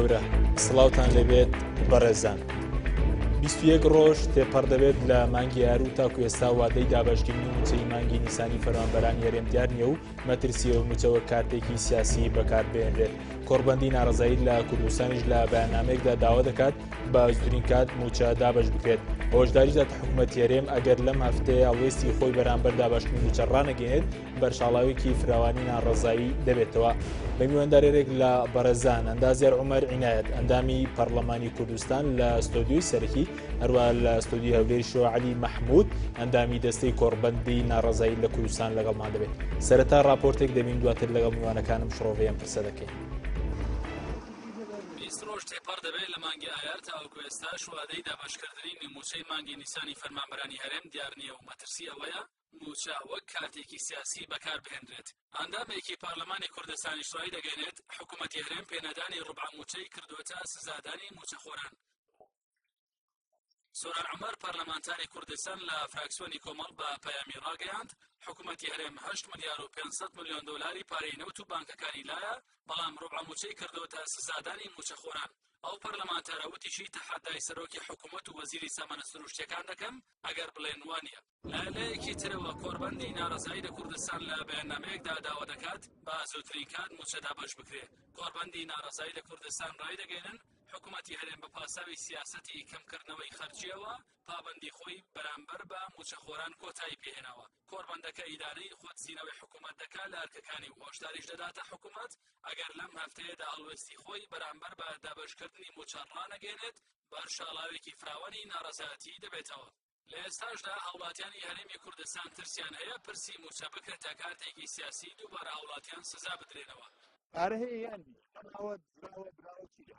گەورە سڵاوتان لێبێت بەڕێزان. 21 ڕۆژ تێپەڕ دەبێت لە مانگی ئایار و تاکو ئێستا وادەی دابەشکردنی مووچەی مانگی نیسانی فەرمانبەرانی هەرێم دیار نییە و مەترسی ئەو مووچە وەک کارتێکی سیاسی بەکاربهێنرێت. کۆڕبەندی ناڕەزایی لە کوردستانیش لە بەیاننامەیەکدا داوا دەکات بە زووترین کات مووچە دابەش بکرێت. هۆشداریش داتە حکومەتی هەرێم ئەگەر لەم هەفتەیە هەڵوێستی خۆی بەرامبەر دابەشکردنی مووچە ڕانەگەیەنێت بەرشاڵاوێکی فراوانی ناڕەزایی دەبێتەوە. بە میواندارێک لە بەڕێزان ئەندازیار عومەر عینایەت ئەندامی پەرلەمانی کوردستان لە ستۆدیۆی سەرەکی هەروە لە ستۆدیۆی هەولێریشەوە عەلی مەحمود ئەندامی دەستەی کۆڕبەندی ناڕەزایی لە کوردستان لەگەڵمان دەبێت. سەرەتا راپۆرتێک دەبین دواتر لەگەڵ میوانەکانم شڕۆڤەی ئەم پرسە دەکەین. 20 ڕۆژ تێپەڕ دەبێت لە مانگی ئایار تاوەکو ئێستاش وادەی دابەشکردنی مووچەی مانگی نیسانی فەرمانبەرانی هەرێم دیار نییە و مەترسی ئەوەیە مووچە وەک کارتێکی سیاسی بەکاربهێنرێت. ئەندامێکی پارلەمانی کوردستانیش ڕایدەگەیەنێت، حکومەتی هەرێم پێنەدانی ڕوبعە مووچەی کردووەتە سزادانی مووچەخۆران. سۆران عومەر پەرلەمانتاری کوردستان لە فراکسیۆنی کۆمەڵ بە پەیامی ڕاگەیاند، حکومەتی هەرێم 8 ملیار و 500 ملیۆن دۆلاری پارەی نەوت و بانکەکانی لایە، بەڵام ڕوبعە مووچەی کردووەتە سزادانی مووچەخۆران. ئەو پەرلەمانتارە وتیشی، تەحەدای سەرۆکی حکومەت و وەزیری سامانە سروشتییەکان دەکەم ئەگەر بڵێن وانییە. لە لایەکی ترەوە کۆڕبەندی ناڕەزایی لە کوردستان لە بەیاننامەیەکدا داوا دەکات بە زووترین کات مووچە دابەش بکرێ. کۆڕبەندی ناڕەزایی لە کوردستان ڕایدەگەیەنن حکوومەتی هەرێم بە پاساوی سیاسەتی کەمکردنەوەی خەرجییەوە پابەندی خۆی بەرامبەر بە مووچەخۆران کۆتایی پێهێناوە. کۆڕبەندەکە ئیدانەی خۆدزینەوەی حکوومەت دەکات لە ئەرکەکانی و هۆشداریش دەداتە حکوومەت ئەگەر لەم هەفتەیەدا هەڵوێستی خۆی بەرامبەر بە دابەشکردنی مووچە ڕانەگەیەنێت بەر شاڵاوێکی فراوانی ناڕەزایەتی دەبێتەوە. لە ئێستاشدا هاوڵاتیانی هەرێمی کوردستان ترسیان هەیە پرسی مووچە بکرێتە کارتێکی سیاسی دووبارە هاوڵاتیان سزا بدرێنەوە. پارە هەیە یان نییە؟ ئەوە دراوە براوە چی لێ؟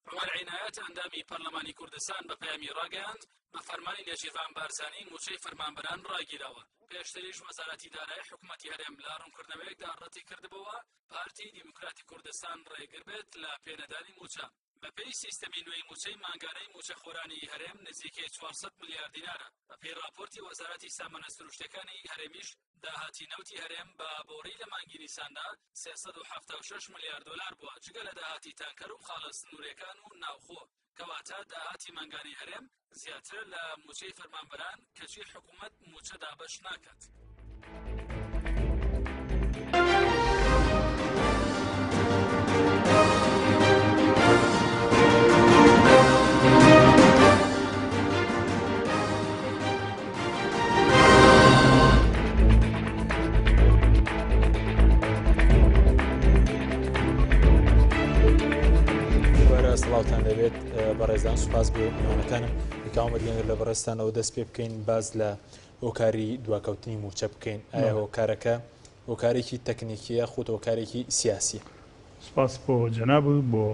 عومەر عینایەت ئەندامی پەرلەمانی کوردستان بە پەیامی ڕاگەیاند، بە فەرمانی نێچیرڤان بارزانی مووچەی فەرمانبەران ڕاگیراوە، پێشتریش وەزارەتی دارایی حکومەتی هەرێم لە ڕوونکردنەوەیەکدا ڕەتی کردبۆوە پارتی دیموکراتی کوردستان ڕێگر بێت لە پێنەدانی مووچە. بەپێی سیستەمی نوێی مووچەی مانگانەی مووچەخۆرانی هەرێم نزیکەی 400 ملیار دینارە. بەپێی ڕاپۆرتی وەزارەتی سامانە سروشتیەکانی هەرێمیش داهاتی نەوتی هەرێم بە بۆڕی لە مانگی نیساندا 376 ملیار دۆلار بووە، جگە لە داهاتی تانکەر و خاڵە سنووریەکان و ناوخۆ، کەواتە داهاتی مانگانەی هەرێم زیاترە لە مووچەی فەرمانبەران، کەچی حکوومەت مووچە دابەش ناکات. سڵاوتان لەبێت بەڕێزان سوپاس بۆ میوانەکانم کاومەت گەنگەر لە بەڕێزتانەوە دەست پێ بکەین باز لە هۆکاری دواکەوتنی مووچە بکەین ئایا هۆکارەکە هۆکارێکی تەکنیکیە خود هۆکارێکی سیاسیە؟ سوپاس بۆ جەنابت و بۆ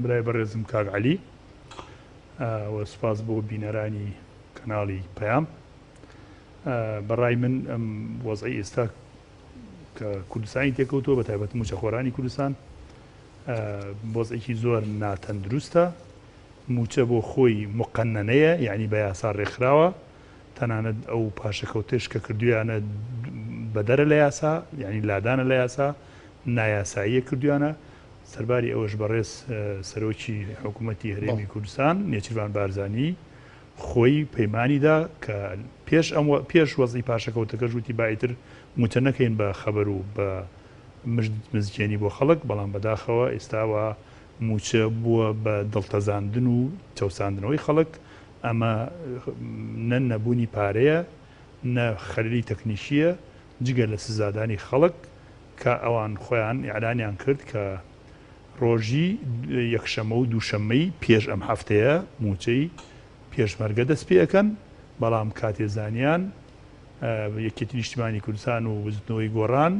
برای بەڕێزم کاک عەلی و سوپاس بۆ بینەرانی کەناڵی پەیام. بەڕای من ئەم وەزعی ئێستا کە کوردستانی تێکەوتووە بە تایبەت مووچەخۆرانی کوردستان وەزعێکی زۆر ناتەندروستە. مووچە بۆ خۆی مقەنەنەیە یعنی بە یاسا ڕێکخراوە تەنانەت ئەو پاشەکەوتەش کە کردویانە بەدەرە لە یاسا یانی لادانە لە یاسا نایاساییە کردویانە سەرباری ئەوەش بەڕێز سەرۆکی حکوومەتی هەرێمی کوردستان نێچیرڤان بارزانی خۆی پەیمانی دا کە پێش ئەم پێش وەزعی پاشەکەوتەکەش وتی با ئیتر مووچە نەکەین بە خەبەر و بە مزگێنی بۆ خەڵک بەڵام بەداخەوە ئێستاوە مووچە بووە بە دڵتەزاندن و چەوساندنەوەی خەڵک ئەمە نە نەبوونی پارەیە، نە خەلەلی تەکنیکییە، جگە لە سزادانی خەڵک کە ئەوان خۆیان ئیعلانیان کرد کە ڕۆژی یەکشەممە و دووشەممەی پێش ئەم هەفتەیە مووچەی پێشمەرگە دەست پێ ئەکەن، بەڵام کاتێ زانیان یەکێتی نیشتیمانی کوردستان و بزوتنەوەی گۆڕان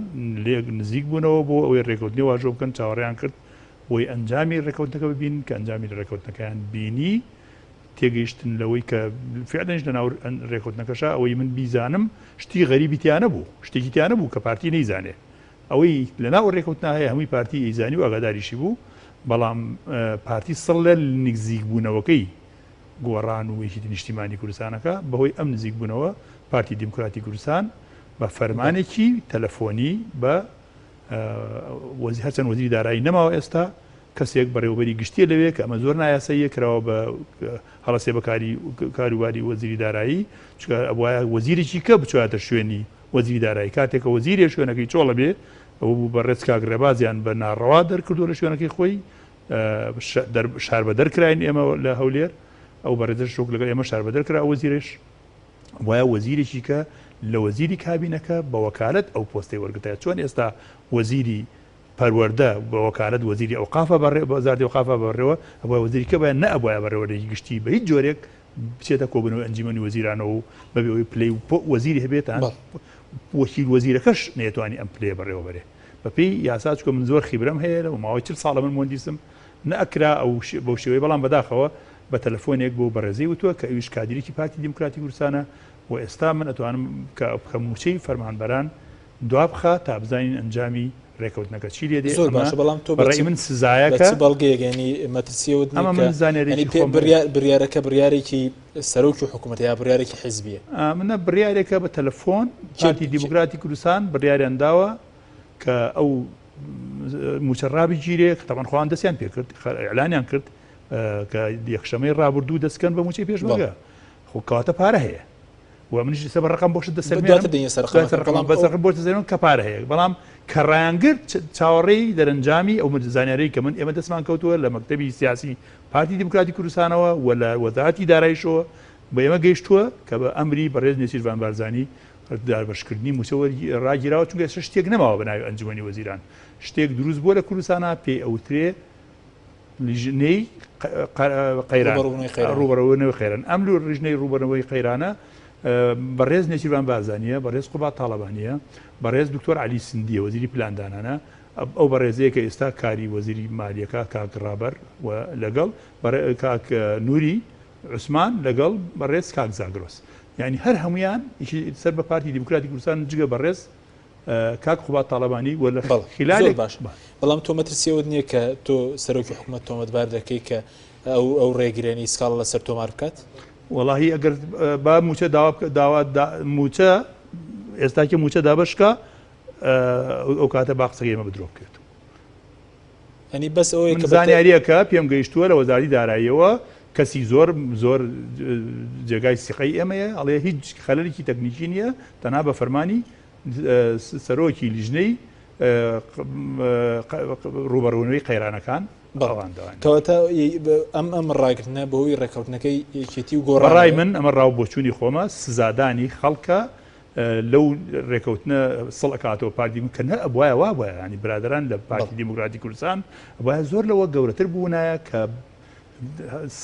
لێک نزیک بوونەوە بۆ ئەوەی ڕێکەوتنی واژۆ بکەن، چاوەڕێیان کرد بۆی ئەنجامی ڕێکەوتنەکە ببینن، کە ئەنجامی ڕێکەوتنەکەیان بینی تێگەیشتن لەوەی کە فعلەنیش لەناو رێکەوتنەکەشا ئەوەی من بیزانم شتی غەریبی تیا نەبوو، شتێکی تیا نەبوو کە پارتی نەیزانێ. ئەوەی لەناو رێکەوتنا هەیە هەمووی پارتی ئەیزانی و ئاگاداریشی بوو، بەڵام پارتی سڵ لە نزیکبوونەوەکەی گۆڕان و یەکێتی نیشتیمانی کوردستانەکە، بەهۆی ئەم نزیکبوونەوە پارتی دیموکراتی کوردستان بە فەرمانێکی تەلەفۆنی بە هەرچەند وەزیری دارایی نەماوە ئێستا. کەسێک بەڕێوەبەری گشتیە لەوێ کە ئەمە زۆر نایاساییە کراوە بە هەڵەسێ بە کاری کاروباری وەزیری دارایی چونکە ئەبوایە وەزیرێکی کە بچوایەتە شوێنی وەزیری دارایی کاتێک کە وەزیرێ شوێنەکەی چۆڵە بێ ئەوە بوو بەڕێز کاک ڕێبازیان بە ناڕەوا دەرکردووە لە شوێنەکەی خۆی شاربەدەر کراین ئێمە لە هەولێر ئەو بەڕێزەش شۆک لەگەڵ ئێمە شاربەدەر کرا ئەو وەزیرەش وایە وەزیرێکی کە لە وەزیری کابینەکە بە وەکالەت ئەو پۆستەی وەرگرتایە چۆن ئێستا وەزیری پەروەردە بە وەکالەت وەزیری ئەوقافە بەڕێ وەزارەتی ئەوقافە بەڕێوە ئەبوایە وەزیری کە بایە نەئەبوایە بەڕێوەبەرێکی گشتی بە هیچ جۆرێک بچێتە کۆبوونەوەی ئەنجومەنی وەزیرانەوە و بەبێ ئەوەی پلەی وەزیری هەبێت وەکیل وەزیرەکەش نەیەتوانی ئەم پلەیە بەڕێوە بەرێ بەپێی یاسا چونکە من زۆر خیبرەم هەیە لە ماوەی 40 ساڵە من مهندسم نەئەکرا ئەو بەو شێوەی بەڵام بەداخەوە بە تەلەفۆنێک بۆ بەڕێزەی وتووە کە ئەویش کادیرێکی پارتی دیموکراتی کوردستانە و ئێستا من ئەتوانم کە کە مووچەی فەرمانبەران دوابخە تا بزانین ئەنجامی ڕێکەوتنەکە چی لێ دێ زۆر باشە بەڵام تۆ بە ڕای من سزایەکە چ بەڵگەیەک ینی مەترسیەوە ئەمە من زانیاریی پێ بڕیار بڕیارەکە بڕیارێکی سەرۆکی حکوومەت یا بڕیارێکی حیزبیە منە بڕیارێکە بە تەلەفۆن پارتی دیموکراتی کوردستان بڕیاریان داوە کە ئەو موچە ڕابگیرێ کە تەبعەن خۆیان دەستیان پێکرد ئیعلانیان کرد کە یەکشەمەی ڕابردوو دەستکەن بە موچەی پێشمەرگە خۆ کەواتە پارە هەیە و منیش ئێستا بە ڕقم بۆشت دەسەلمێنم دواتر دێینە سەر ڕقەمەکە، دواتر ڕقم بەڵام بەس ئەو ڕقم بۆشت دەسەلمێنم کە پارە هەیە بەڵام کە ڕایانگرت چاوەڕێی دەرەنجامی ئەو زانیاریی کە من ئێمە دەستمان کەوتووە لە مەکتەبی سیاسی پارتی دیموکراتی کوردستانەوە و لە وەزارەتی داراییشەوە بە ئێمە گەیشتووە کە بە ئەمری بەڕێز نێچیرڤان بارزانی دابەشکردنی مووچە ڕاگیراوە چونکە ئێستا شتێک نەماوە بە ناوی ئەنجومەنی وەزیران شتێک دروست بووە لە کوردستانا پێی ئەوترێ لیژنەی قەیران ڕووبەڕوونەوەی قەیران ئەم لیژنەی ڕووبەڕوونەوەی قەیرانە بەڕێز نێچیرڤان بارزانییە، بەڕێز قوباد تاڵەبانییە، بەڕێز دکتۆر عەلی سندییە وەزیری پلاندانانە، ئەو بەڕێزەیە کە ئێستا کاری وەزیری مالیەکە کاک ڕابەر و لەگەڵ کاک نوری عوسمان لەگەڵ بەڕێز کاک زاگرۆس یعنی هەر هەمویان سەر بە پارتی دیموکراتی کوردستان جگە بەڕێز کاک قوباد تاڵەبانی و لە خلالێک باش بەڵام تۆ مەترسیەوەت نییە کە تۆ سەرۆکی حکوومەت تۆمەتبار دەکەی کە ئەو ئەو ڕێگرێنی سکاڵا لەسەر تۆمار بکات؟ وەڵاهی ئەگەر با موچە داوا بکە داوا موچە ئێستاکە موچە دابەشکە ئەو کاتە با قسەکەی ئێمە بدرۆ بکرێت. ینی بەس ئەوەیە کە زانیاریەکە پێم گەیشتووە لە وەزاری داراییەوە کەسی زۆر زۆر جێگای سیقەی ئێمەیە ئەڵێ هیچ خەلەلێکی تەکنیکی نییە تەنها بە فەرمانی سەرۆکی لیژنەی ڕووبەڕوونەوەی قەیرانەکان کەواتە ئەم ئەم ڕاگرتنە بەهۆی ڕێککەوتنەکەی یەکێتی و گۆڕان ڕای من ئەمە ڕاو بۆچوونی خۆمە سزادانی خەڵکە لەو رێکەوتنە سڵ ئەکاتەوە پارتی کە نە ئەبوایە وابوایە ینی برادەران لە پارتی دیموکراتی کوردستان ئەبوایە زۆر لەوە گەورەتر بوونایە کە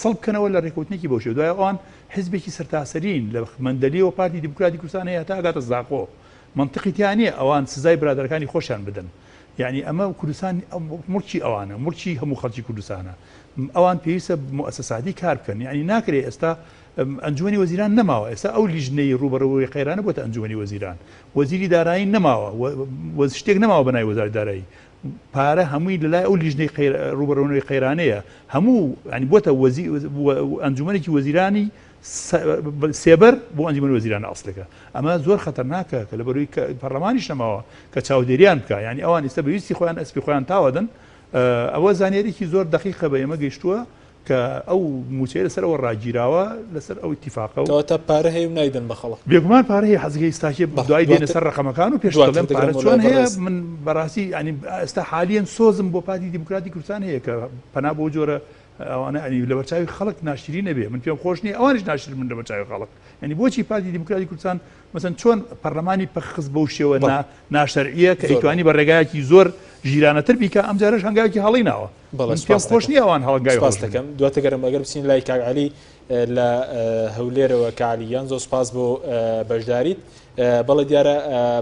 سڵ بکەنەوە لە رێکەوتنێکی بەو شێوە دوای ئەوان حزبێکی سەرتاسەرین لە مەندەلیەوە پارتی دیموکراتی کوردستان هەیە هەتا ئەگاتە زاخۆ منطقی تیا نییە ئەوان سزای برادەرەکانی خۆشیان بدەن یعنی ئەمە کوردستان مڵکی ئەوانە مڵکی هەموو خەڵکی کوردستانە ئەوان پێویستە موئەسەساتی کار بکەن یعنی ناکرێ ئێستا ئەنجومەنی وەزیران نەماوە، ئێستا ئەو لیژنەی ڕووبەڕووی قەیرانە بۆتە ئەنجومەنی وەزیران، وەزیری دارایی نەماوە، شتێک نەماوە بە ناوی وەزارەتی دارایی، پارە هەمووی لەلای ئەو لیژنەی ڕووبەڕوونەوەی قەیرانەیە، هەموو یانی بۆتە ئەنجومەنێکی وەزیرانی سێبەر بۆ ئەنجومەنی وەزیرانە ئەسڵەکە. ئەمە زۆر خەتەرناکە کە لەبەروی پەرلەمانیش نەماوە کە چاودێریان بکا، یانی ئەوان ئێستا بە ویستی خۆیان ئەسپی خۆیان تاوەدەن، ئەوە زانیاریی زۆر دەقیقە بە ئێمە گەیشتووە. کە ئەو مووچەیە لەسەر ئەوە ڕاگیراوە لەسەر ئەو ئیتیفاقە و. کەواتە پارە هەیە و نایدەن بە خەڵک. بێگومان پارە هەیە حەزگەی ئیستاکێ دوای دێنە سەر ڕەقەمەکان و پێش دەڵێم پارە چۆن هەیە من بەڕاستی ینی ئێستا حالیەن سۆزم بۆ پارتی دیموکراتی کوردستان هەیە کە پەنا بۆ جۆرە ئەوانە ئەنی لەبەرچاوی خەڵک ناشرین نەبێ من پێم خۆش نییە ئەوانیش ناشرین من لەبەرچاوی خەڵک ینی بۆچی پارتی دیموکراتی کوردستان مەسەن چۆن پەرلەمانی پەکخست بەو شێوە ناشەرعیە کە ئەیتوانی بە ڕێگایەکی زۆر ژیرانەتر بیکا ئەمجارەش هەنگاوێکی هەڵەی ناوە. بەڵێ من پێم سوپاست خۆش دەکەم. نییە ئەوان هەڵەنگاوی سوپاست هەڵەش بنێن. دەکەم. دواتر گەرم ئەگەر بچین لای کاک عەلی لە هەولێرەوە کاک عەلی گیان زۆر سوپاس بۆ بەشداریت. بەڵێ دیارە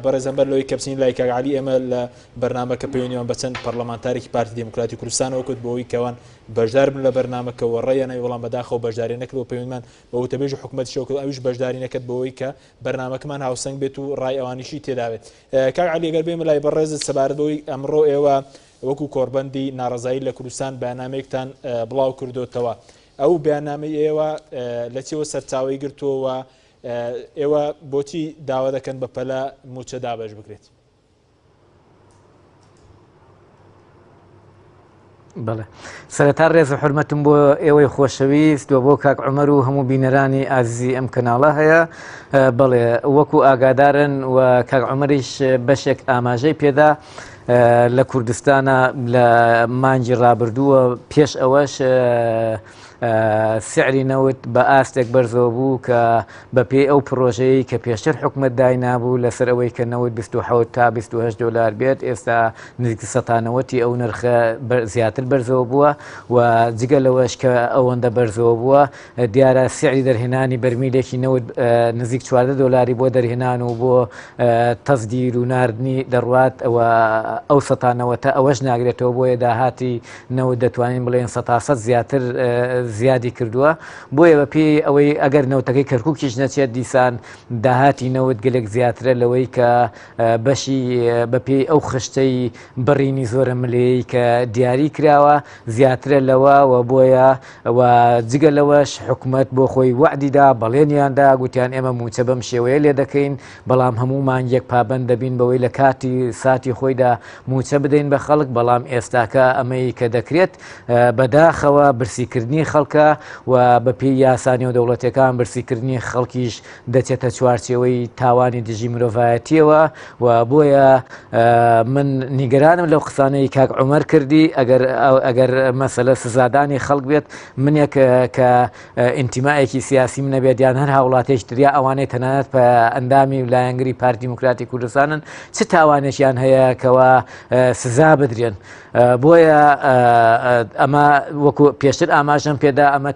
بەڕێزان بەر لەوەی کە بچین لای کاک عەلی ئێمە لە بەرنامەکە پەیوەندیمان بە چەند پەرلەمانتارێکی پارتی دێموکراتی کوردستانەوە کرد بۆ ئەوەی کەوان بەشدار بن لە بەرنامەکە و ڕێیان نەبێ بەڵام بەداخەوە بەشداری نەکرد و پەیوەندیمان بە وتەبێژی حکومەتیشەوە کرد ئەویش بەشداری نەکرد بۆ ئەوەی کە بەرنامەکەمان هاوسەنگ بێت و ڕای ئەوانیشی تێدا بێت. کاک عەلی ئەگەر بێمە لای بەڕێزت سەبارەت بەوەی ئەمڕۆ ئێوە وەکو کۆڕبەندی ناڕەزایی لە کوردستان بەیاننامەیەکتان بڵاو کردۆتەوە، ئەو بەیاننامەی ئێوە لە چیەوە سەرچاوەی گرتووە و ئێوە بۆچی داوا دەکەن بە پەلە مووچە دابەش بکرێت؟ بەڵێ سەرەتا ڕێز و حورمەتم بۆ ئێوەی خۆشەویست و بۆ کاک عومەر و هەموو بینەرانی ئازیزی ئەم کەناڵە هەیە بەڵێ وەکو ئاگادارن و کاک عومەریش بەشێک ئاماژەی پێدا لە کوردستانە لە مانگی ڕابردووە پێش ئەوەش سعری نەوت بە ئاستێک بەرزەوە بوو کە بەپێی ئەو پرۆژەیە کە پێشتر حکومت داینابوو لەسەر ئەوەی کە نەوت 27 تا 28 دلار بێت ئێستا نزیک سەتا نەوەتی ئەو نرخە زیاتر بەرزەوە بووە و جگە لەوەش کە ئەوەندە بەرزەوە بووە دیارە سعری دەرهێنانی بەرمیلێکی نەوت نزیک 14 دلاری بۆ دەرهێنان و بۆ تەزدیر و ناردنی دەڕوات ئەوە ئەو سەتا نەوەتە ئەوەش ناگرێتەوە بۆیە داهاتی نەوت دەتوانین بڵێن سەتا سەد زیاتر زیادی کردووە بۆیە بە پێی ئەوەی ئەگەر نەوتەکەی کەرکووکیش نەچێت دیسان داهاتی نەوت گەلێک زیاترە لەوەی کە بەشی بەپێی ئەو خشتەی بڕینی زۆرە ملێی کە دیاری کراوە زیاترە لەوە و بۆیە و جگە لەوەش حکومەت بۆ خۆی وەعدیدا بەڵێنیاندا گوتیان ئێمە موچە بەم شێوەیە لێ دەکەین بەڵام هەموو مانگێک پابند دەبین بەوەی لە کاتی ساتی خۆیدا موچە بدەین بە خەڵک بەڵام ئێستاکە ئەمەی کە دەکرێت بەداخەوە برسیکردنی خەڵکە و بەپێی یاسا نێودەوڵەتەکان برسیکردنی خەڵکیش دەچێتە چوارچێوەی تاوانی دژی مرۆڤایەتیەوە و بۆیە من نیگەرانم لەو قسانەی کاک عومەر کردی ئەگەر ئەگەر مەسەلە سزادانی خەڵک بێت منێک کە ئینتیمایەکی سیاسیم نەبێت یان هەر هاوڵاتێک تریا ئەوانەی تەنانەت ئەندامی و لایەنگری پارتی دیموکراتی کوردستانن چ تاوانێکیان هەیە کەوا سزا بدرێن بۆیە ئەمە وەکو پێشتر ئاماژەم پێدا ئەمە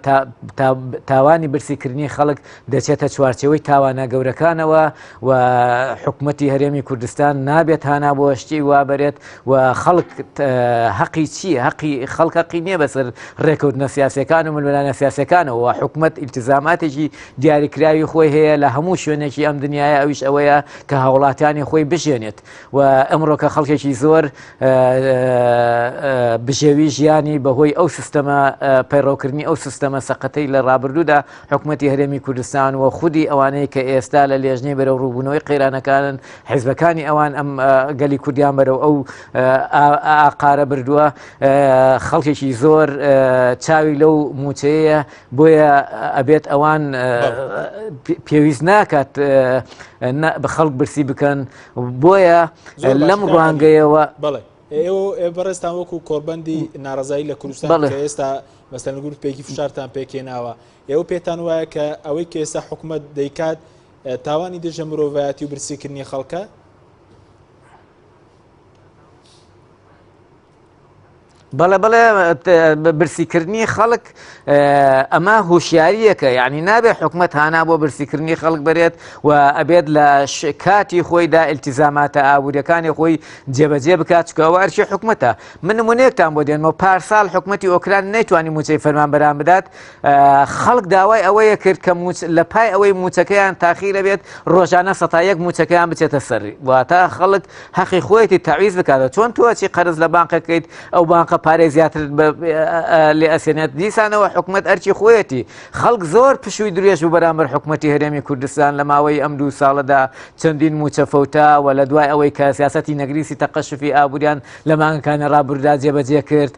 تاوانی برسیکردنی خەڵک دەچێتە چوارچێوەی تاوانە گەورەکانەوە و حکومەتی هەرێمی کوردستان نابێت هانا بۆ شتی وا بەرێت و خەڵک هەقی چییە هەقی خەڵک هەقی نییە بەسەر ڕێکەوتنە سیاسەکان و ململانە سیاسەکانەوە حکومەت ئیلتزاماتێکی دیاریکراوی خۆی هەیە لە هەموو شوێنێکی ئەم دنیاە ئەویش ئەوەیە کە هاوڵاتیانی خۆی بژێنێت و ئەمڕۆ کە خەڵکێکی زۆر بژێوی ژیانی بەهۆی ئەو سیستەمە پەیڕەوکردنی ئەو سیستەمە سەقەتەی لە ڕابردوودا حکومەتی هەرێمی کوردستان و خودی ئەوانەی کە ئێستا لە لێژنەی بەرەو ڕووبوونەوەی قەیرانەکانن حیزبەکانی ئەوان ئەم گەلی کوردیان بەرەو ئەو ئاقارە بردووە خەڵکێکی زۆر چاوی لەو موچەیە بۆیە ئەبێت ئەوان پێویست ناکات بە خەڵک برسی بکەن بۆیە لەم ڕوانگەیەوە بەڵێ ئێوە بەڕێزتان وەکو کۆربەندی ناڕزایی لە کوردستان کە ئێستا مەسەن گروپێکی فشارتان پێکێناوە ئێوە پێتان وایە کە ئەوەی کە ئێستا حکوومەت دەیکات تاوانی دژە مرۆڤایەتی و برسیکردنی خەڵکە؟ بەڵێ بەڵێ برسیکردنی خەڵک ئەمە هوشیاریەکە یعنی نابێت حکومت هانا بۆ برسیکردنی خەڵک بەرێت و ئەبێت لە کاتی خۆیدا التزاماتە ئابووریەکانی خۆی جێبەجێ بکات چکەوە ئەرکی حکومەتە من نمونەیەکتان بۆ دێنمەوە پارساڵ حکومەتی ئۆکران نەیتوانی موچەی فەرمانبەران بدات خەڵک داوای ئەوەیە کرد کە لە پای ئەوەی موچەکەیان تاخیرە بێت ڕۆژانە سەتا یەک موچەکەیان بچێتە سەر واتە خەڵک هەقی خۆیەتی تەعویز بکاتەوە چۆن تۆ ئەچی قەرز لە بانقەکەیت ئەو بانقە پارەی زیاتر لێ ئەسێنێت دیسانەوە حکومەت ئەرکی خۆیەتی خەڵک زۆر پشووی درێژ بوو بەرامبەر حکومەتی هەرێمی کوردستان لە ماوەی ئەم دوو ساڵەدا چەندین موچە فەوتا و لە دوای ئەوەی کە سیاسەتی نەگریسی تەقەشفی ئابووریان لە مانگەکانی ڕابردوودا جێبەجێ کرد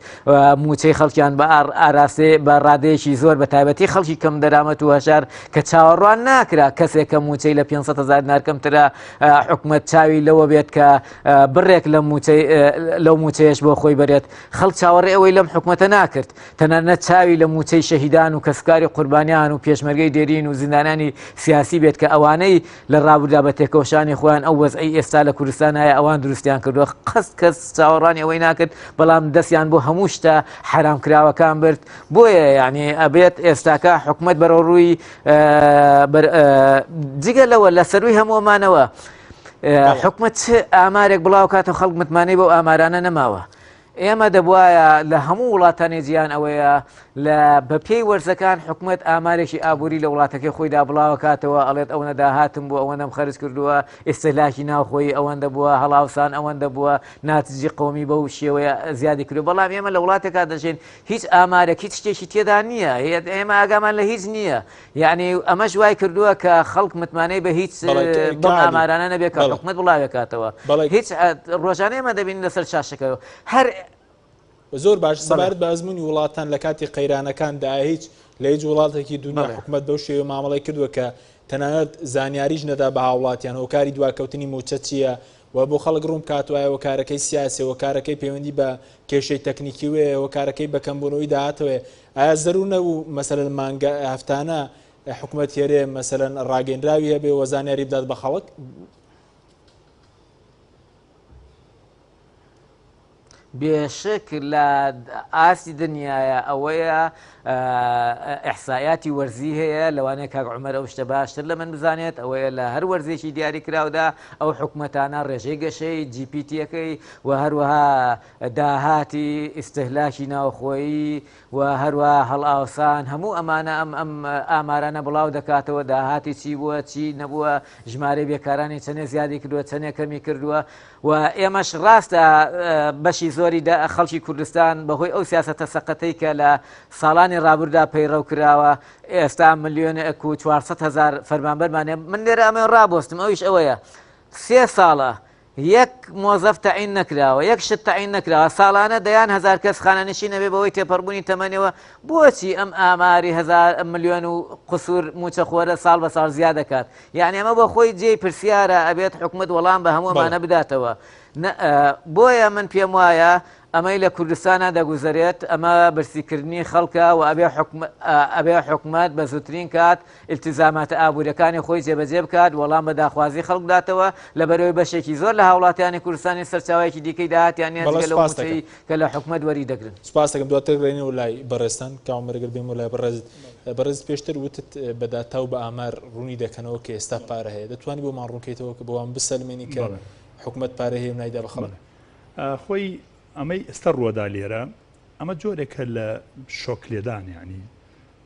موچەی خەڵکیان بە ئاراستەی بە ڕادەیەکی زۆر بە تایبەتی خەڵکی کەم دەرامەت و هەژار کە چاوەڕوان ناکرا کەسێک کە موچەی لە 500 هزار دینار کەمترە حکومەت چاوی لەوە بێت کە بڕێک لە موچەی لەو موچەیەش بۆ خۆی بەرێت خەڵک چاوەڕێ ئەوەی لەم حکومەتە ناکرد تەنانەت چاوی لە موچەی شەهیدان و کەسوکاری قوربانیان و پێشمەرگەی دێرین و زیندانانی سیاسی بێت کە ئەوانەی لە ڕابردا بە تێکۆشانی خۆیان ئەو وەزعی ئێستا لە کوردستان هەیە ئەوان دروستیان کردووە قەست کەس چاوەڕوانی ئەوەی ناکرد بەڵام دەستیان بۆ هەموو شتە حەرام کراوەکان برد بۆیە یعنی ئەبێت ئێستاکە حکومت بەرەو ڕووی جگە لەوە لە سەروی هەموومانەوە حکومت چ ئامارێک بڵاو کاتەوە خەڵک متمانەی بەو ئامارانە نەماوە ئێمە دەبوایە لە هەموو وڵاتانی جیهان ئەوەیە لە بەپێی وەرزەکان حکومەت ئامارێکی ئابووری لە وڵاتەکەی خۆیدا بڵاوەکاتەوە ئەڵێت ئەوەنە داهاتم بوو ئەوەنەم خەرج کردووە ئیستهلاکی ناوخۆیی ئەوەندە بووە هەڵاوسان ئەوەندە بووە ناتجی قەومی بەو شێوەیە زیادی کردووە بەڵام ئێمە لە وڵاتێکا دەژین هیچ ئامارێک هیچ شتێکی تێدا نییە ئێمە ئاگامان لە هیچ نییە یعنی ئەمەش وای کردووە کە خەڵک متمانەی بە هیچ بەم ئامارانە نەبێت کە حکومەت بڵاوێکاتەوە هیچ ڕۆژانە ئێمە دەبین لەسەر شاشەکەەوە هەر. زۆر باش سەبارەت بە ئەزموونی وڵاتان لە کاتی قەیرانەکاندا هیچ لە هیچ وڵاتێکی دنیا حکومەت بەو شێوە مامەڵەی کردووە کە تەنانەت زانیاریش نەدا بە هاوڵاتیان هۆکاری دواکەوتنی مووچە چییە و بۆ خەڵک ڕوون بکاتەوە ئایا هۆکارەکەی سیاسیە هۆکارەکەی پەیوەندی بە کێشەی تەکنیکیوەیە هۆکارەکەی بە کەمبوونەوەی داهاتەوەیە ئایا زەرور نەبوو مەسەلەن مانگە هەفتانە حکومەت هەرێم مەسەلەن ڕاگەیەنراوی هەبێ و زانیاری بدات بە خەڵک؟ بێشک لە ئاستی دنیاە ئەوەیە ئیحسایاتی وەرزی هەیە لەوانەیە کاک عومەر ئەو شتە باشتر لە من بزانێت ئەوەیە لە هەر وەرزێکی دیاریکراودا ئەو حکومەتانە ڕێژەی گەشەی جی پی تیەکەی و هەروەها داهاتی ئیستهلاکی ناوخۆیی و هەروەها هەڵئاوسان هەموو ئەمانە ئەم ئەم ئامارانە بڵاو دەکاتەوە داهاتی چی بووە چی نەبووە ژمارەی بێکارانی چەندێ زیادی کردووە چەندێ کەمی کردووە و ئێمەش ڕاستە بەشی زۆری خەڵکی کوردستان بەهۆی ئەو سیاسەتە سەقەتەی کە لە ساڵانی ڕابردا پەیڕەو کراوە ئێستا ملیۆنێک و 400 هزار فەرمانبەرمان هەیە. من لێرە ئەمەی ڕابۆستم ئەویش ئەوەیە سێ ساڵە یەک مۆزەف تەعین نەکراوە یەک شت تەعین نەکراوە ساڵانە دەیان هزار کەس خانەنشین ئەبێ بەوەی تێپەڕبوونی تەمەنەوە بۆچی ئەم ئاماری هزار ملیۆن و قسوور موچەخۆرە ساڵ بە ساڵ زیاد دەکات یعنی ئەمە بۆ خۆی جێی پرسیارە ئەبێت حکومت وەڵام بە هەموو ئەمانە بداتەوە بۆیە من پێم وایە ئەمەی لە کوردستانە دەگوزەرێت ئەمە برسیکردنی خەڵکە و ئەبێ ئەبێ حکومت بە زووترین کات التزاماتە ئابووریەکانی خۆی جێبەجێ بکات وەڵام بە داخوازی خەڵک بداتەوە لەبەرەوەی بەشێکی زۆر لە هاوڵاتیانی کوردستانی سەرچاوەیەکی دیکەی داهاتیان نیە جگە لەو مووچەی کە لە حکومت وەری دەگرن. سوپاس دەکەم دواتر گەڕێینەوە لای بەڕێزتان کاک عومەر گەر بێمەوە لای بەڕێزت بەڕێزت پێشتر وتت بە داتا و بە ئامار ڕوونی دەکەنەوە کە ئێستا پارە هەیە دەتوانی بۆمان ڕوونکەیتەوە کە بۆمان بسەلمێنی کە حکومت پارە هەیە و نایدا بە خەڵک؟ خۆی ئەمەی ئێستا ڕووەدا لێرە ئەمە جۆرێکە لە شۆک لێدان یانی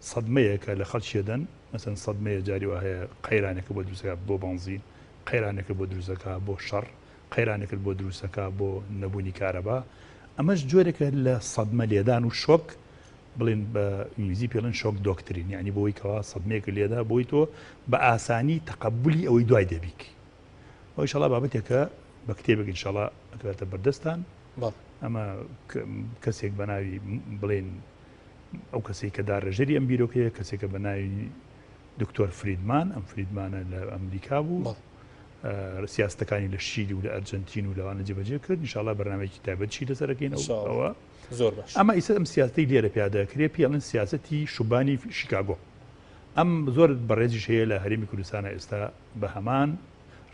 سەدمەیەکە لە خەڵکی ئەدەن، مەسەلەن سەدمەیە جاری وا هەیە قەیرانێکە بۆ دروست ئەکا بۆ بەنزین، قەیرانێکە بۆ دروست ئەکا بۆ شەڕ، قەیرانێکت بۆ دروست ئەکا بۆ نەبوونی کارەبا، ئەمەش جۆرێکە لە سەدمە لێدان و شۆک، بڵێن بە ئینگلیزی پێڵێن shock doctrine، یانی بۆی کەوا سەدمەیەکت لێدا بۆی تۆ بە ئاسانی تەقەبولی ئەوەی دوای دەبیک. ئەو ئینشاڵا بابەتێکە بە کتێبێک ئینشاڵا ئەکەوێتە بەردەستان. ئەمە کەسێک بە ناوی بڵێن ئەو کەسەی کە داڕێژەری ئەم بیرۆکەیە کەسێکە بە ناوی دکتۆر فریدمان، ئەم فریدمانە لە ئەمریکا بوو، سیاستەکانی لە شیلی و لە ئەرجەنتین و لەوانە جێبەجێ کرد، ئینشاڵا بەرنامەیەکی تایبەتیشی لەسەر ئەکەین ئەوە. زۆر باش. ئەمە ئیستا ئەم سیاسەتەی لێرە پیادە ئەکرێ پێی ئەڵێن سیاسەتی شوبانی شیکاگۆ. ئەم زۆر بەڕێزیش هەیە لە هەرێمی کوردستانە ئێستا بە هەمان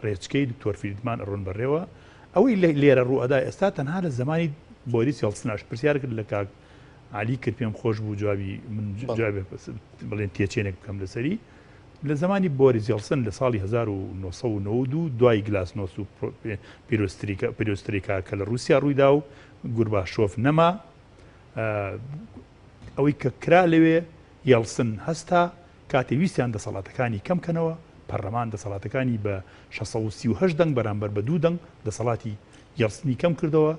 ڕێچکەی دکتۆر فریدمان ئەڕۆن بەڕێوە. ئەوەی لێرە ڕووئەدا ئێستا تەنها لە زەمانی بۆریس یەڵتسناش پرسیارت کرد لە کاک عەلی کرد پێم خۆش بوو جوابی من جوابێ بڵێن تێچێنێک بکەم لەسەری لە زمانی بۆریس یەڵسن لە ساڵی 1992 دوای گلاسنۆست و پیرۆستریکا کە لە رووسیا ڕوویدا و گورباشۆف نەما ئەوەی کە کرا لەوێ یەڵسن هەستا کاتێ ویستیان دەسەڵاتەکانی کەم کەنەوە پەرلەمان دەسەڵاتەکانی بە 638 دەنگ بەرامبەر بە دوو دەنگ دەسەڵاتی یەڵسنی کەم کردەوە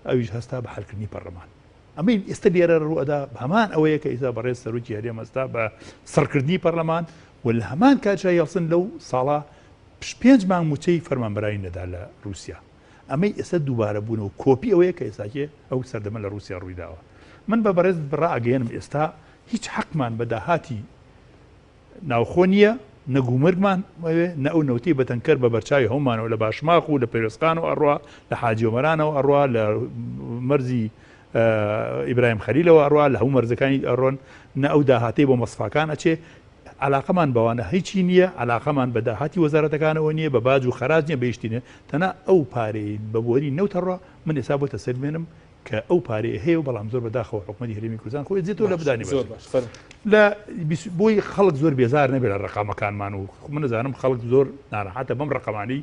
ئەویش هەستا بە حلکردنی پەرلەمان ئەمەی ئێستا لێرە ڕوو ئەدا هەمان ئەوەیە کە ئیستا بەڕێز سەرۆکی هەرێم هەستا بە سڕکردنی پەرلەمان و لە هەمان کاتشا یەڵسن لەو ساڵە پێنج مانگ موچەی فەرمانبەرانی نەدا لە رووسیا ئەمەی ئێستا دووبارە بوونەوە کۆپی ئەوەیە کە ئێستاکێ ئەو سەردەمە لە رووسیا ڕوویداوە من بە بەڕێز ڕائەگەیەنم ئێستا هیچ حەقمان بە داهاتی ناوخۆ نییە، نە گومرگمان ئەوێ، نە ئەو نەوتەی بە تەنکەر بە بەرچاوی هەموومانەوە لە باشماخ و لە پەیرۆزخانەوە ئەڕوا، لە حاجی ئۆمەرانەوە ئەڕوا، لە مەرزی ئیبراهیم خەلیلەوە ئەڕوا، لە هەموو مەرزەکانی ئەڕۆن، نە ئەو داهاتەی بۆ مەسفاکان ئەچێ. عەلاقەمان بەوانە هیچی نییە، عەلاقەمان بە داهاتی وەزارەتەکانەوە نییە، بە باج و خەراج نییە، بە هیچ شتی نییە. تەنها ئەو پارەی بە بۆری نەوت ئەڕوا، من ئێستا بۆ تەسەلمێنم کە ئەو پارەیە هەیە و بەڵام زۆر بەداخەوە حکومەتی هەرێمی کوردستان خۆی دزێتەوە لە بدانی زۆر باش فەرموو. لە بۆی خەڵک زۆر بێزار نەبێت لە ڕقامەکانمان و من دەزانم خەڵک زۆر ناڕەحەتە بەم ڕقەمانەی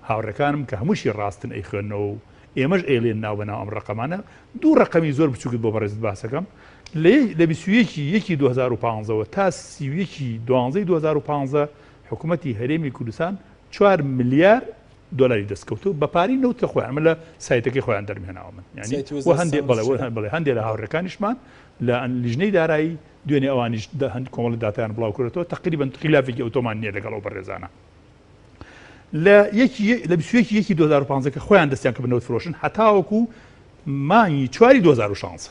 هاوڕێکانم کە هەمووشی ڕاستن ئەیخوێنەوە و ئێمەش ئەیڵێن ناو بەناو ئەم ڕقەمانە دوو ڕقەمی زۆر بچووکت بۆ بەڕێزت باسەکەم لە لە 21 یەکی 2015ەوە تا 31 دوانزەی 2015 حکوومەتی هەرێمی کوردستان 4 ملیار دۆلاری دەست کەوتوو بە پارەی نەوت لە خۆیان من لە سایتەکەی خۆیان دەرمهێناوە من یعنی و هەندێ بەڵێ بەڵێ هەندێ لە هاوڕێکانیشمان لە لیژنەی دارایی دوێنێ ئەوانیش هەند کۆمەڵی داتایان بڵاو کردەوە تقریبا خلافێکی ئەوتۆمان نییە لەگەڵ ئەو بەڕێزانە لە یەکی لە 21 یەکی 2015 کە خۆیان دەستیان کە بە نەوت فرۆشن هەتاوەکو مانگی چواری 2016.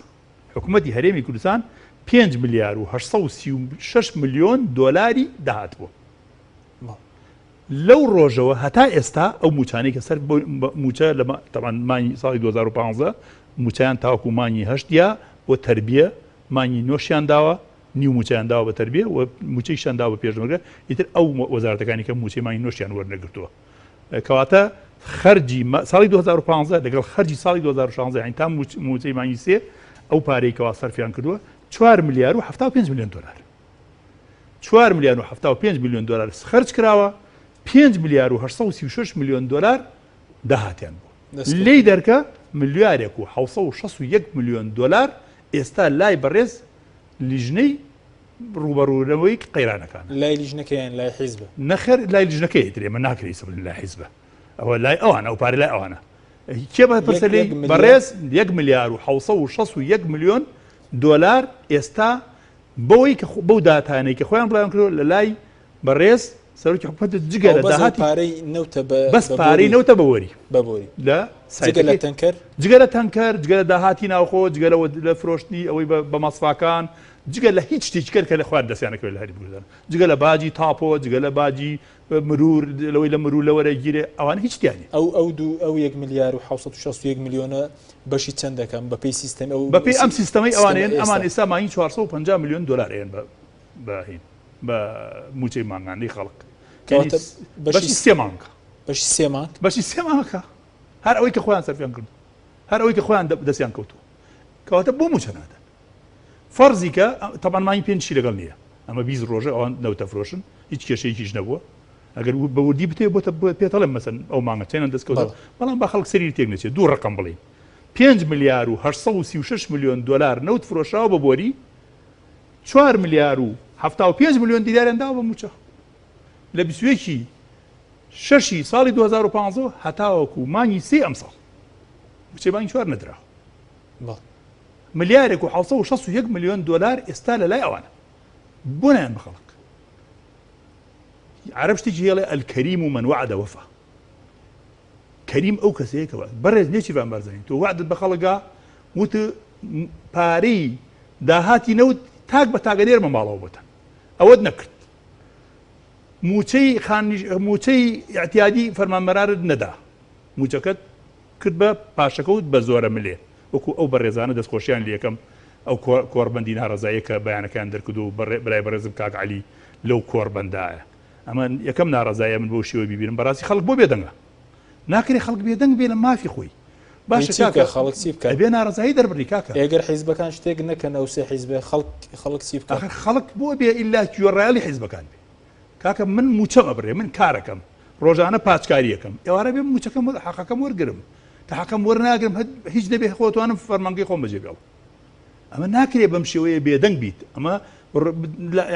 حکوومەتی هەرێمی کوردستان 5 ملیار و 836 ملیۆن دۆلاری داهات بووە. لەو ڕۆژەوە هەتا ئێستا ئەو موچانەی کە سەر موچە لە تەبعەن مانگی ساڵی 2015 موچەیان تاوەکو مانگی هەشت یا بۆ تەربیە مانگی نۆشیان داوە نیو موچەیان داوە بە تەربیە و موچەیشیان داوە بە پێشمەرگە ئیتر ئەو وەزارەتەکانی کە موچەی مانگی نۆشیان وەرنەگرتووە کەواتە خەرجی ساڵی 2015 لەگەڵ خەرجی ساڵی 2016 یعنی تا موچەی مانگی سێ ئەو پارەی کەوا سەرفیان کردووە 4 ملیار و 75 میلیۆن دلار 4 ملیار و 75 میلیۆن دلار خەرج کراوە 5 ملیار و 836 میلیۆن دلار داهاتیان بوو لێی دەرکە ملیارێک و 761 میلیۆن دلار ئێستا لای بەڕێز لیژنەی ڕووبەڕوونەوەی قەیرانەکانە. لای لیژنەکە یان لای حیزبە؟ نەخێر لای لیژنەکەیە ئیتر ئێمە ناکرێ ئیستا بڵێین لای حیزبە ئەوە لای ئەوانە ئەو پارە لای ئەوانە کێ بەرپرسە لێی؟ بەڕێز یەک ملیار و 761 ملیۆن دۆلار ئێستا بەوەی کە بەو داتانەی کە خۆیان بڵاویان کردەوە لە لای بەڕێز سەرۆکی حکومەت جگە لە داهاتی پارەی نەوتە بە بەس پارەی نەوتە بە وەری بە بۆری لە جگە لە تەنکەر جگە لە تەنکەر جگە لە داهاتی ناوخۆ جگە لە لە فرۆشتنی ئەوەی بە مەسفاکان جگە لە هیچ شتێکی کەر کە لە خوار دەستیان نەکەوێت لە هەرێمی کوردستان جگە لە باجی تاپۆ جگە لە باجی مرور لەوەی لە مرور لەوەرەگیرێ ئەوان هیچ تیانە ئەو ئەو دوو ئەو یەک ملیار و 761 ملیۆنە بەشی چەند دەکەم بەپێی سیستەم ئەو بەپێی ئەم سیستەمەی ئەوانێن ئەمان ئێستا مانگی 450 میلیۆن دلار ئێن بە بە هین بە مووچەی مانگانەی خەڵک بەشی سێ مانگ بەشی سێ مانگ بەشی سێ مانگەکە هەر ئەوەی کە خۆیان سەرفیان کردو هەر ئەوەی کە خۆیان دەستیان کەوتووە کەواتە بۆ مووچە نادەن فەرزی کە تەبان مانگی پێنجشی لەگەڵ نییە ئەمە 20 ڕۆژە ئەوان نەوتە فرۆشن هیچ کێشەیەکیش نەبووە ئەگەر بە وردی بتێ بۆتە پێتەڵێم مەسەن ئەو مانگە چێنە دەستکەوت بەڵام با خەڵک سەری تێک نەچێت دوو ڕقم بڵین 5 ملیار و 836 میلیۆن دلار نەوت فرۆشراوە بە بۆری چوار ملیار و 75 میلیۆن دیناریان داوە بە مووچە لە 21 شەشی ساڵی 2015 هەتاوەکو مانگی سێ ئەمساڵ مووچەی مانگی چوار نەدراوە. ملیارێک و 761 میلیۆن دلار ئێستا لە لای ئەوانە بۆ نایەن بە خەڵک. عەرەب شتێکی هەیە ئەڵێ الکریم من وعد وفا. کەریم ئەو کەسەیە کە وعد بەڕێز نێچیرڤان بارزانی تۆ وعدت بە خەڵک وت پارەی داهاتی نەوت تاک بە تاگە نێرمە ماڵەوە بۆتان ئەوەت نەکرد موچەی خانیش موچەی اعتیادی فەرمانبەرانت نەدا موچەکەت کرد بە پاشەکەوت بە زۆرە ملێ وەکو ئەو بەڕێزانە دەستخۆشیان لەکەم ئەو کۆڕبەندی ناڕەزاییە کە بەیانەکەیان دەرکردو برای بەڕێزم کاک عەلی لەو کۆڕبەندایە ئەمە یەکەم ناڕەزاییە من بەو شێوەیە بیبینم بەڕاستی خەڵک بۆ بێدەنگە ناکرێ خەڵک بێدەنگ بێ لە مافی خۆی باشە کاکە خەڵک چی بکات ئەبێ ناڕەزایی دەربڕی کاکە ئێگەر حیزبەکان شتێک نەکەن ئەو سێ حیزبە خەڵک خەڵک چی بکات ئاخر خەڵک بۆ بێ ئیلا گوێڕایەڵی حیزبەکان بێ کاکە من مووچەم ئەبرێ من کارەکەم ڕۆژانە پاچکاریەکەم ئێوارە بێ مووچەکەم حەقەکەم وەرگرم کە حەقەم وەرناگرم هیچ نەبێ خۆتوانم فەرمانگەی خۆم بەجێ بێڵم ئەمە ناکرێ بەم شێوەیە بێدەنگ بیت ئەمە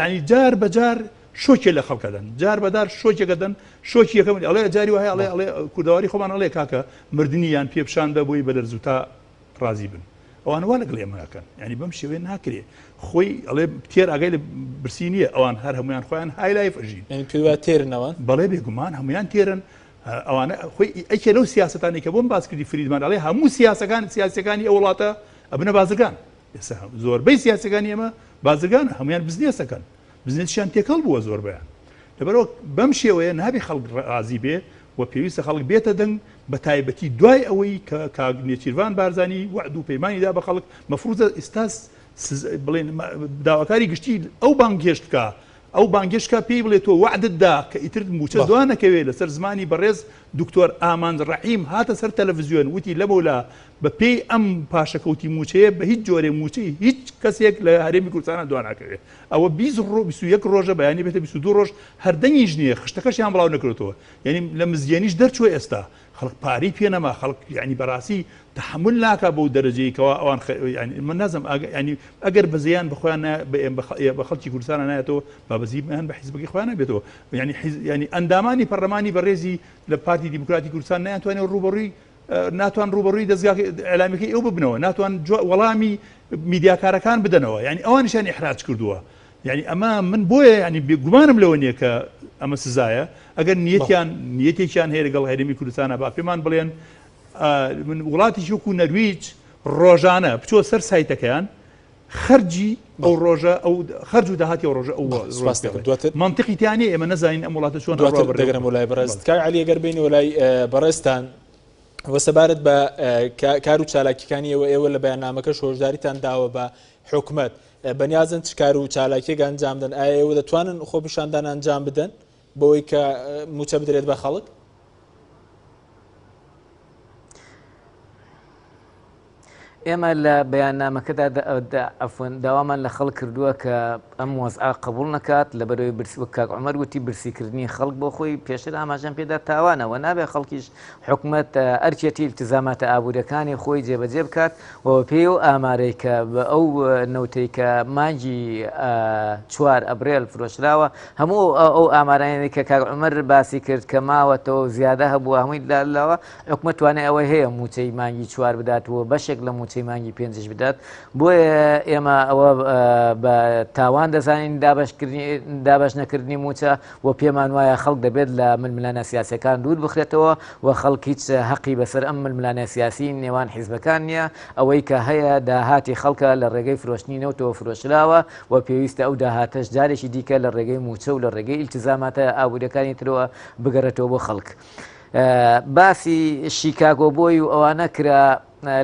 ینی جار بەجار شۆکێ لە خەڵکەدەن جار بەدار شۆکێکەدەن شۆکی یەکەم ئەڵێ جاری وایە ئەڵێ ئەڵێ کوردەواری خۆمان ئەڵێ کاکە مردنی یان پێ پیشان بە بۆی بە لەرزوتا ڕازی بن ئەوان وا لەگەڵ ئێمە ئەکەن ینی بەم شێوەیە ناکرێ خۆی ئەڵێ تێر ئاگای لە برسی نییە ئەوان هەر هەمویان خۆیان high life ئەژین پێ تێرنەوە بەڵێ بێگومان هەمویان تێرن ئەوانە خۆی ئەکێ لەو سیاسەتانی کە بۆم باس کردی فریدمان ئەڵێ هەموو سیاسەکان سیاسەکانی ئەو وڵاتە ئەبنە بازرگان ئێستا زۆربەی سیاسەکانی ئێمە بازرگان هەمویان بزنێسەکەن بزنسیان تێکەڵ بووە زۆربەیان لەبەرەوە بەم شێوەیە نابێ خەڵک ڕازی بێ و پێویستە خەڵک بێتە دەنگ بە تایبەتی دوای ئەوەی کە کاک نێچیرڤان بارزانی وەعد و پەیمانی دا بە خەڵک مەفروزە ئێستا بڵێن داواکاری گشتی ئەو بانگهێشت بکە ئەو بانگێشت کا پێی بڵێ تۆ وەعدت دا کە ئیتر مووچە دوا نەکەوێ لەسەر زمانی بەڕێز دکتۆر ئامانج ڕەحیم هاتە سەر تەلەفزیۆن وتی لەمەولا بە پێی ئەم پاشەکەوتی مووچەیە بە هیچ جۆرێ مووچەی هیچ کەسێک لە هەرێمی کوردستانا دوا ناکەوێ ئەوە 20 ڕۆ 21 ڕۆژە بەیانی بێتە 22 ڕۆژ هەر دەنگیش نییە خشتەکەشیان بڵاو نەکردەوە یعنی لە مزگێنیش دەرچووە ئێستا خەڵک پارەی پێ نەما خەڵک یعنی بەڕاستی تەحەمول ناکا بەو دەرەجەی کەوا ئەوان یعنی من نازم یعنی ئەگەر بەزەیان بە خۆیان بە خەڵکی کوردستانە نایەتەوە با بەزییان بە حیزبەکەی خۆیان بێتەوە یعنی حیز یعنی ئەندامانی پەرلەمانی بەڕێزی لە پارتی دیموکراتی کوردستان نەیانتوانێت ڕووبەڕووی ناتوان ڕووبەڕووی دەزگا ئیعلامیەکەی ئەو ببنەوە ناتوان وەڵامی میدیاکارەکان بدەنەوە یعنی ئەوانیشیان ئیحراج کردووە یعنی ئەمە من بۆیە یعنی گومانم لەوە نییە کە ئەمە سزایە ئەگەر نیەتیان نیەتێکیان هەیە لەگەڵ هەرێمی کوردستانە با پێمان بڵێن من وڵاتیش وەکو نەرویج ڕۆژانە بچۆ سەر سایتەکەیان. خەرجی ئەو ڕۆژە ئەو خەرج و داهاتی ئەو ڕۆژە ئەو سپاس دەکەم. دواتر مەنتقی تیا نییە ئێمە نەزانین ئەم وڵاتە چۆن دواتر ئەڕوا بەڕێوە دەگەرم بۆ لای بەڕێز کاک عەلی ئەگەر بێینەوە لای بەڕێزتان و سەبارەت بە کار و چالاکیەکانی ئێوە ئێوە لە بەیاننامەکەش هۆشداریتان داوە بە حکومەت بەنیازن چ کار و چالاکیەک ئەنجام بدەن ئایا ئێوە دەتوانن خۆپیشاندان ئەنجام بدەن بۆی کە موچە بدرێت بە خەڵک؟ ئێمە لە بەیاننامەکەدا عەفوەن داوامان لە خەڵک کردووە کە ئەم وەزعە قبوڵ نەکات لەبەرەوەی برسی وەک کاک عومەر وتی برسیکردنی خەڵک بۆ خۆی پێشتر ئاماژەم پێدا تاوانە و نابێ خەڵکیش حکومەت ئەرکێتی التزاماتە ئابووریەکانی خۆی جێبەجێ بکات و بەپێی ئەو ئامارەی کە بە ئەو نەوتەی کە مانگی چوار ئەبرێل فرۆشراوە هەموو ئەو ئامارانەی کە کاک عومەر باسی کرد کە ماوەتەوە زیادە هەبووە هەمووی لاوە حکومەت توانای ئەوەی هەیە مووچەی مانگی چوار بدات و بەشێک لە مووچەی مانگی پێنجش بدات، بۆیە ئێمە ئەوە بە تاوان دەزانین دابەش نەکردنی مووچە و پێمان وایە خەڵک دەبێت لە ململانە سیاسەکان دوور بخرێتەوە و خەڵک هیچ هەقی بەسەر ئەم ململانە سیاسی نێوان حیزبەکان نییە، ئەوەی کە هەیە داهاتی خەڵکە لە ڕێگەی فرۆشتنی نەوتەوە فرۆشراوە و پێویستە ئەو داهاتەش جارێکی دیکە لە ڕێگەی مووچە و لە ڕێگەی ئیلتیزاماتە ئابووریەکانی ترەوە بگەڕێتەوە بۆ خەڵک. باسی شیکاگۆ بۆی و ئەوانە کرا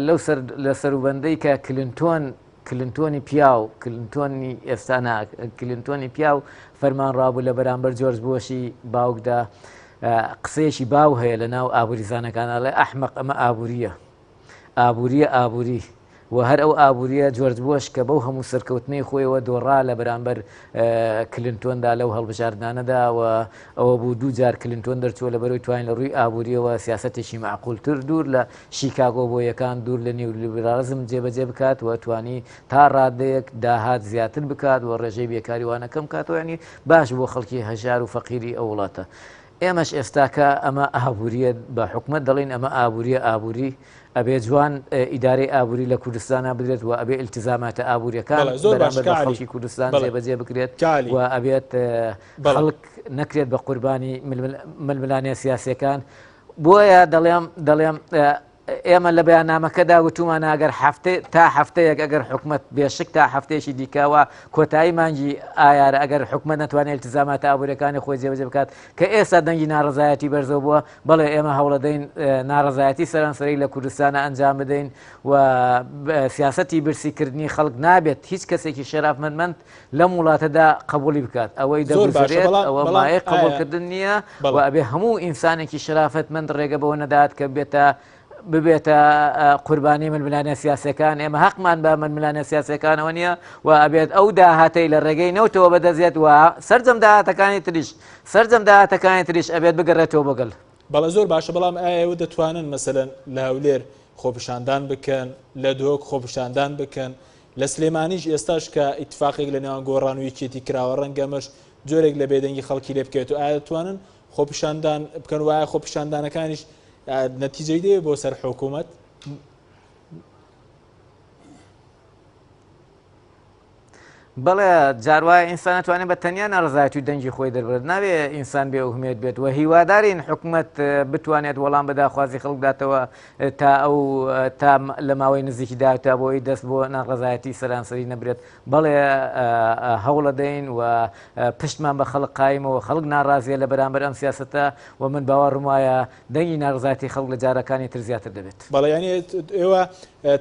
لەو سەر لە سەروبەندەی کە کلنتۆن کلنتۆنی پیاو کلنتۆنی ئێستا نا کلنتۆنی پیاو فەرمان ڕابوو لە بەرامبەر جۆرج بۆشی باوکدا قسەیەکی باو هەیە لە ناو ئابووریزانەکان ئەڵێ ئەحمەق ئەمە ئابووریە ئابووریە ئابووری و هەر ئەو ئابووریە جۆرج بۆش کە بەو هەموو سەرکەوتنەی خۆیەوە دۆڕا لە بەرامبەر کلنتۆندا لەو هەڵبژاردنانەدا و ئەوە بوو دوو جار کلنتۆن دەرچووە لە بەرەوەی توانین لە ڕووی ئابووریەوە سیاسەتێکی مەعقولتر دوور لە شیکاگۆ بۆیەکان دوور لە نیولیبراڵزم جێبەجێ بکات و توانی تا ڕادەیەک داهات زیاتر بکات و ڕێژەی بێکاری وانە کەم کاتەوە ینی باش بۆ خەڵکی هەژار و فەقیری ئەو وڵاتە. ئێمەش ئێستاکە ئەمە ئابووریە بە حکومەت دەڵێین ئەمە ئابووریە ئابووری ئەبێ جوان ئیدارەی ئابووری لە کوردستانا بدرێت و ئەبێ ئیلتیزاماتە ئابووریەکان بەڵێ زۆر باش بەرامبەر بە کاک عەلی خەڵکی کوردستان بەڵێ جێبەجێ بکرێت کاک عەلی و ئەبێت بەڵێ خەڵک نەکرێت بە قوربانی ململانێ سیاسیەکان بۆیە دەڵێم دەڵێم ئێمە لە بەیاننامەکەدا وتومانە ئەگەر هەفتەی تا هەفتەیەک ئەگەر حکومەت بێشک تا هەفتەیەکی دیکە و کۆتایی مانگی ئایار ئەگەر حکومەت نەتوانێت التزاماتە ئابووریەکانی خۆی جێبەجێ بکات کە ئێستا دەنگی ناڕەزایەتی بەرزەوە بووە بەڵێ ئێمە هەوڵەدەین ناڕەزایەتی سەرانسەری لە کوردستانە ئەنجام بدەین و سیاسەتی برسیکردنی خەڵک نابێت هیچ کەسێکی شەرافمەندمەند لەم وڵاتەدا قبوڵی بکات ئەوەی زۆر باشە دەگوزرێت بەڵام ئەوە بەڵام مایەی ئایا قبوڵکردن نییە و بەڵێ ئەبێ هەموو ئینسانێکی شەرافەتمەند ڕێگە بەوە نەدات کە بێتە ببێتە قوربانی ململانێ سیاسەکان ئێمە حەقمان بە ململانێ سیاسەکانەوە نییە و ئەبێت ئەو داهاتەی لە ڕێگەی نەوتەوە بەدەستێت و سەرجەم داهاتەکانی تریش سەرجەم داهاتەکانی تریش ئەبێت بگەڕێتەوە بۆ گەل. بەڵێ زۆر باشە بەڵام ئایا ئێوە دەتوانن مەسەلەن لە هەولێر خۆپیشاندان بکەن لە دهۆک خۆپیشاندان بکەن لە سلێمانیش ئێستاش کە ئیتفاقێک لە نێوان گۆڕان و یەکێتی کراوە ڕەنگە ئەمەش جۆرێک لە بێدەنگی خەڵکی لێ بکەوێت و ئایا دەتوانن خۆپیشاندان بکەن و ئایا خۆپیشاندانەکانیش نەتیجەی دەوێت بۆ سەر حکوومەت؟ بەڵێ جار وایە ئینسان ئەتوانێت بە تەنیا ناڕەزایەتی و دەنگی خۆی دەربڕێت نابێ ئینسان بێ ئومێد بێت و هیوادارین حکومەت بتوانێت وەڵام بە داخوازی خەڵک بداتەوە تا ئەو تا لە ماوەی نزیکی داهاتوودا بۆ ئەوەی دەست بۆ ناڕەزایەتی سەرانسەری نەبرێت بەڵێ هەوڵەدەین و پشتمان بە خەڵک قایمەوە خەڵک ناڕازیە لە بەرامبەر ئەم سیاسەتە و من باوەڕم وایە دەنگی ناڕەزایەتی خەڵک لە جارەکانی تر زیاتر دەبێت. بەڵێ یانی ئێوە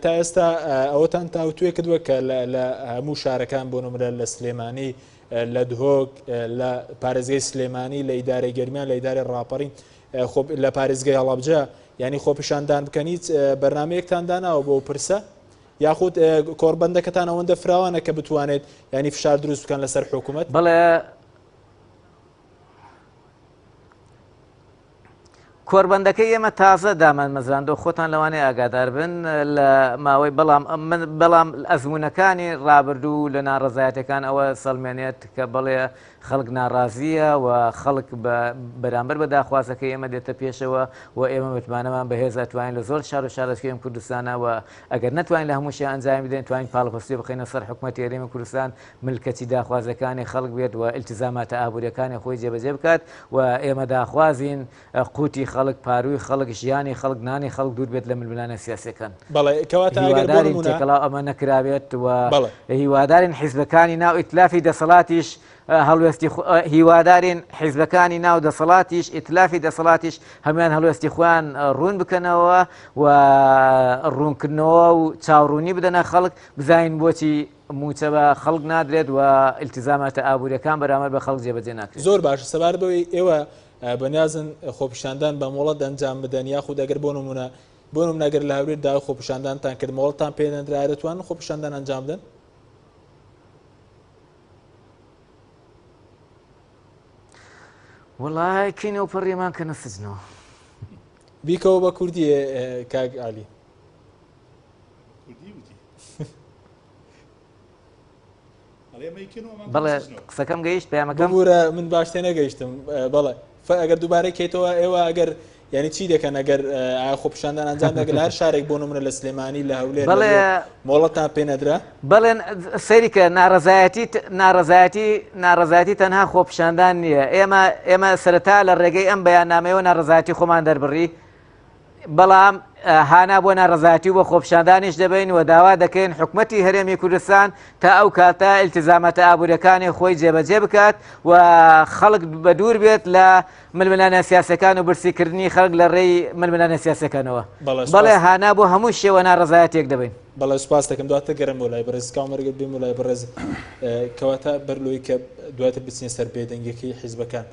تا ئێستا ئەوەتان تاوتوێ کردووە کە لە هەموو شارەکان بۆ نمرە لە سلێمانی لە دهۆک لە پارێزگای سلێمانی لە ئیدارەی گەرمیان لە ئیدارەی ڕاپەڕین لە پارێزگای هەڵەبجە یانی خۆپیشاندان بکەن هیچ بەرنمەیەکتان داناوە بۆ پرسە یاخود کۆڕبەندەکەتان ئەوەندە فراوانە کە بتوانێت ینی فشار دروست بکەن لەسەر حکوومەت بەڵێ کۆربەندەکەی ئێمە تازە دامانمەزراندەوە خۆتان لەوانەیە ئاگادار بن لە ماوەی بەڵام من بەڵام ئەزمونونەکانی ڕابردوو لە ناڕەزایەتەکان ئەوە سەلمێنێت کە بەڵێ خەڵک ناڕازییە و خەڵک بە بەرامبەر بە داخوازەکەی ئێمە دێتە پێشەوە و ئێمە متمانەمان بەهێزە ئەتوانین لە زۆر شار و شارۆچکەی ئەم کوردستانە و ئەگەر نەتوانین لە هەمووشیان ئەنجامی بدەین توانین پاڵپشتی بخەینە سەر حکومەتی هەرێمی کوردستان ملکەچی داخوازەکانی خەڵک بێت و ئیلتیزاماتە ئابووریەکانی خۆی جێبەجێ بکات و ئێمە داخوازین قوتی خەڵک، پارووی خەڵک، ژیانی خەڵک، نانی خەڵک دوور بێت لە ململانێ سیاسیەکان. بەڵێ کەواتە ئەگەر بۆ هیوادارین نموونە تێکەڵاو ئەمە نەکرابێت و بەڵێ. هیوادارین حیزبەکانی ناو ئیتلافی دەسەڵاتیش هەڵوێستی هیوادارین حیزبەکانی ناو دەسەڵاتیش ئیتلافی دەسەڵاتیش هەموان هەڵوێستی خۆیان ڕوون بکەنەوە و ڕوونکردنەوە و چاوڕوونی بدەنە خەڵک بزانین بۆچی مووچە بە خەڵک نادرێت و ئیلتیزاماتە ئابووریەکان بەرامبەر بە خەڵک جێبەجێ ناکرێت. زۆر باشە سەبارەت بەوەی ئێوە بەنیازن خۆپیشاندان بە مۆڵەت ئەنجام بدەن یاخود ئەگەر بۆ نمونە بۆ نمونە ئەگەر لە هەولێر داوای خۆپیشاندانتان کرد مۆڵەتتان پێ نەدرا دەتوانن خۆپیشاندان ئەنجام بدەن؟ وەڵای کەین ئەو پەڕیمان کە نەسجنەوە. بیکەوە بە کوردی کاک عەلی. بەڵێ قسەکەم گەیشت پەیامەکەم ببورە من باش تێنەگەیشتم بەڵێ ئەگەر دووبارەی کەیتەوە ئێوە ئەگەر یعنی چی دەکەن ئەگەر خۆپیشاندان ئەنجام دەگەل هەر شارێک بۆ نمونە لە سلێمانی لە هەولێر بەڵێ مۆڵەتان پێ نەدرا بەڵێن سەیریکە ناڕەزایەتی ناڕەزایەتی ناڕەزایەتی تەنها خۆپیشاندان نییە ئێمە ئێمە سەرەتا لە ڕێگەی ئەم بەیاننامەیەوە ناڕەزایەتی خۆمان دەربڕی بەڵام هانا بۆ ناڕەزایەتی و بۆ خۆپیشاندانیش دەبەین و داوا دەکەین حکومەتی هەرێمی کوردستان تا ئەو کاتە ئیلتیزاماتە ئابووریەکانی خۆی جێبەجێ بکات و خەڵک بە دوور بێت لە ململانێ سیاسەکان و برسیکردنی خەڵک لە ڕێی ململانێ سیاسەکانەوە. بەڵێ هانا بۆ هەموو شێوە ناڕەزایەتیەک دەبەین. بەڵێ سوپاس دەکەم دواتر گەرم بۆ لای بەڕێز کاو مەرگت بێم بۆ لای بەڕێز کەواتە بەر لۆی کە دواتر بچینە سەر بێدەنگەکەی حیزبەکان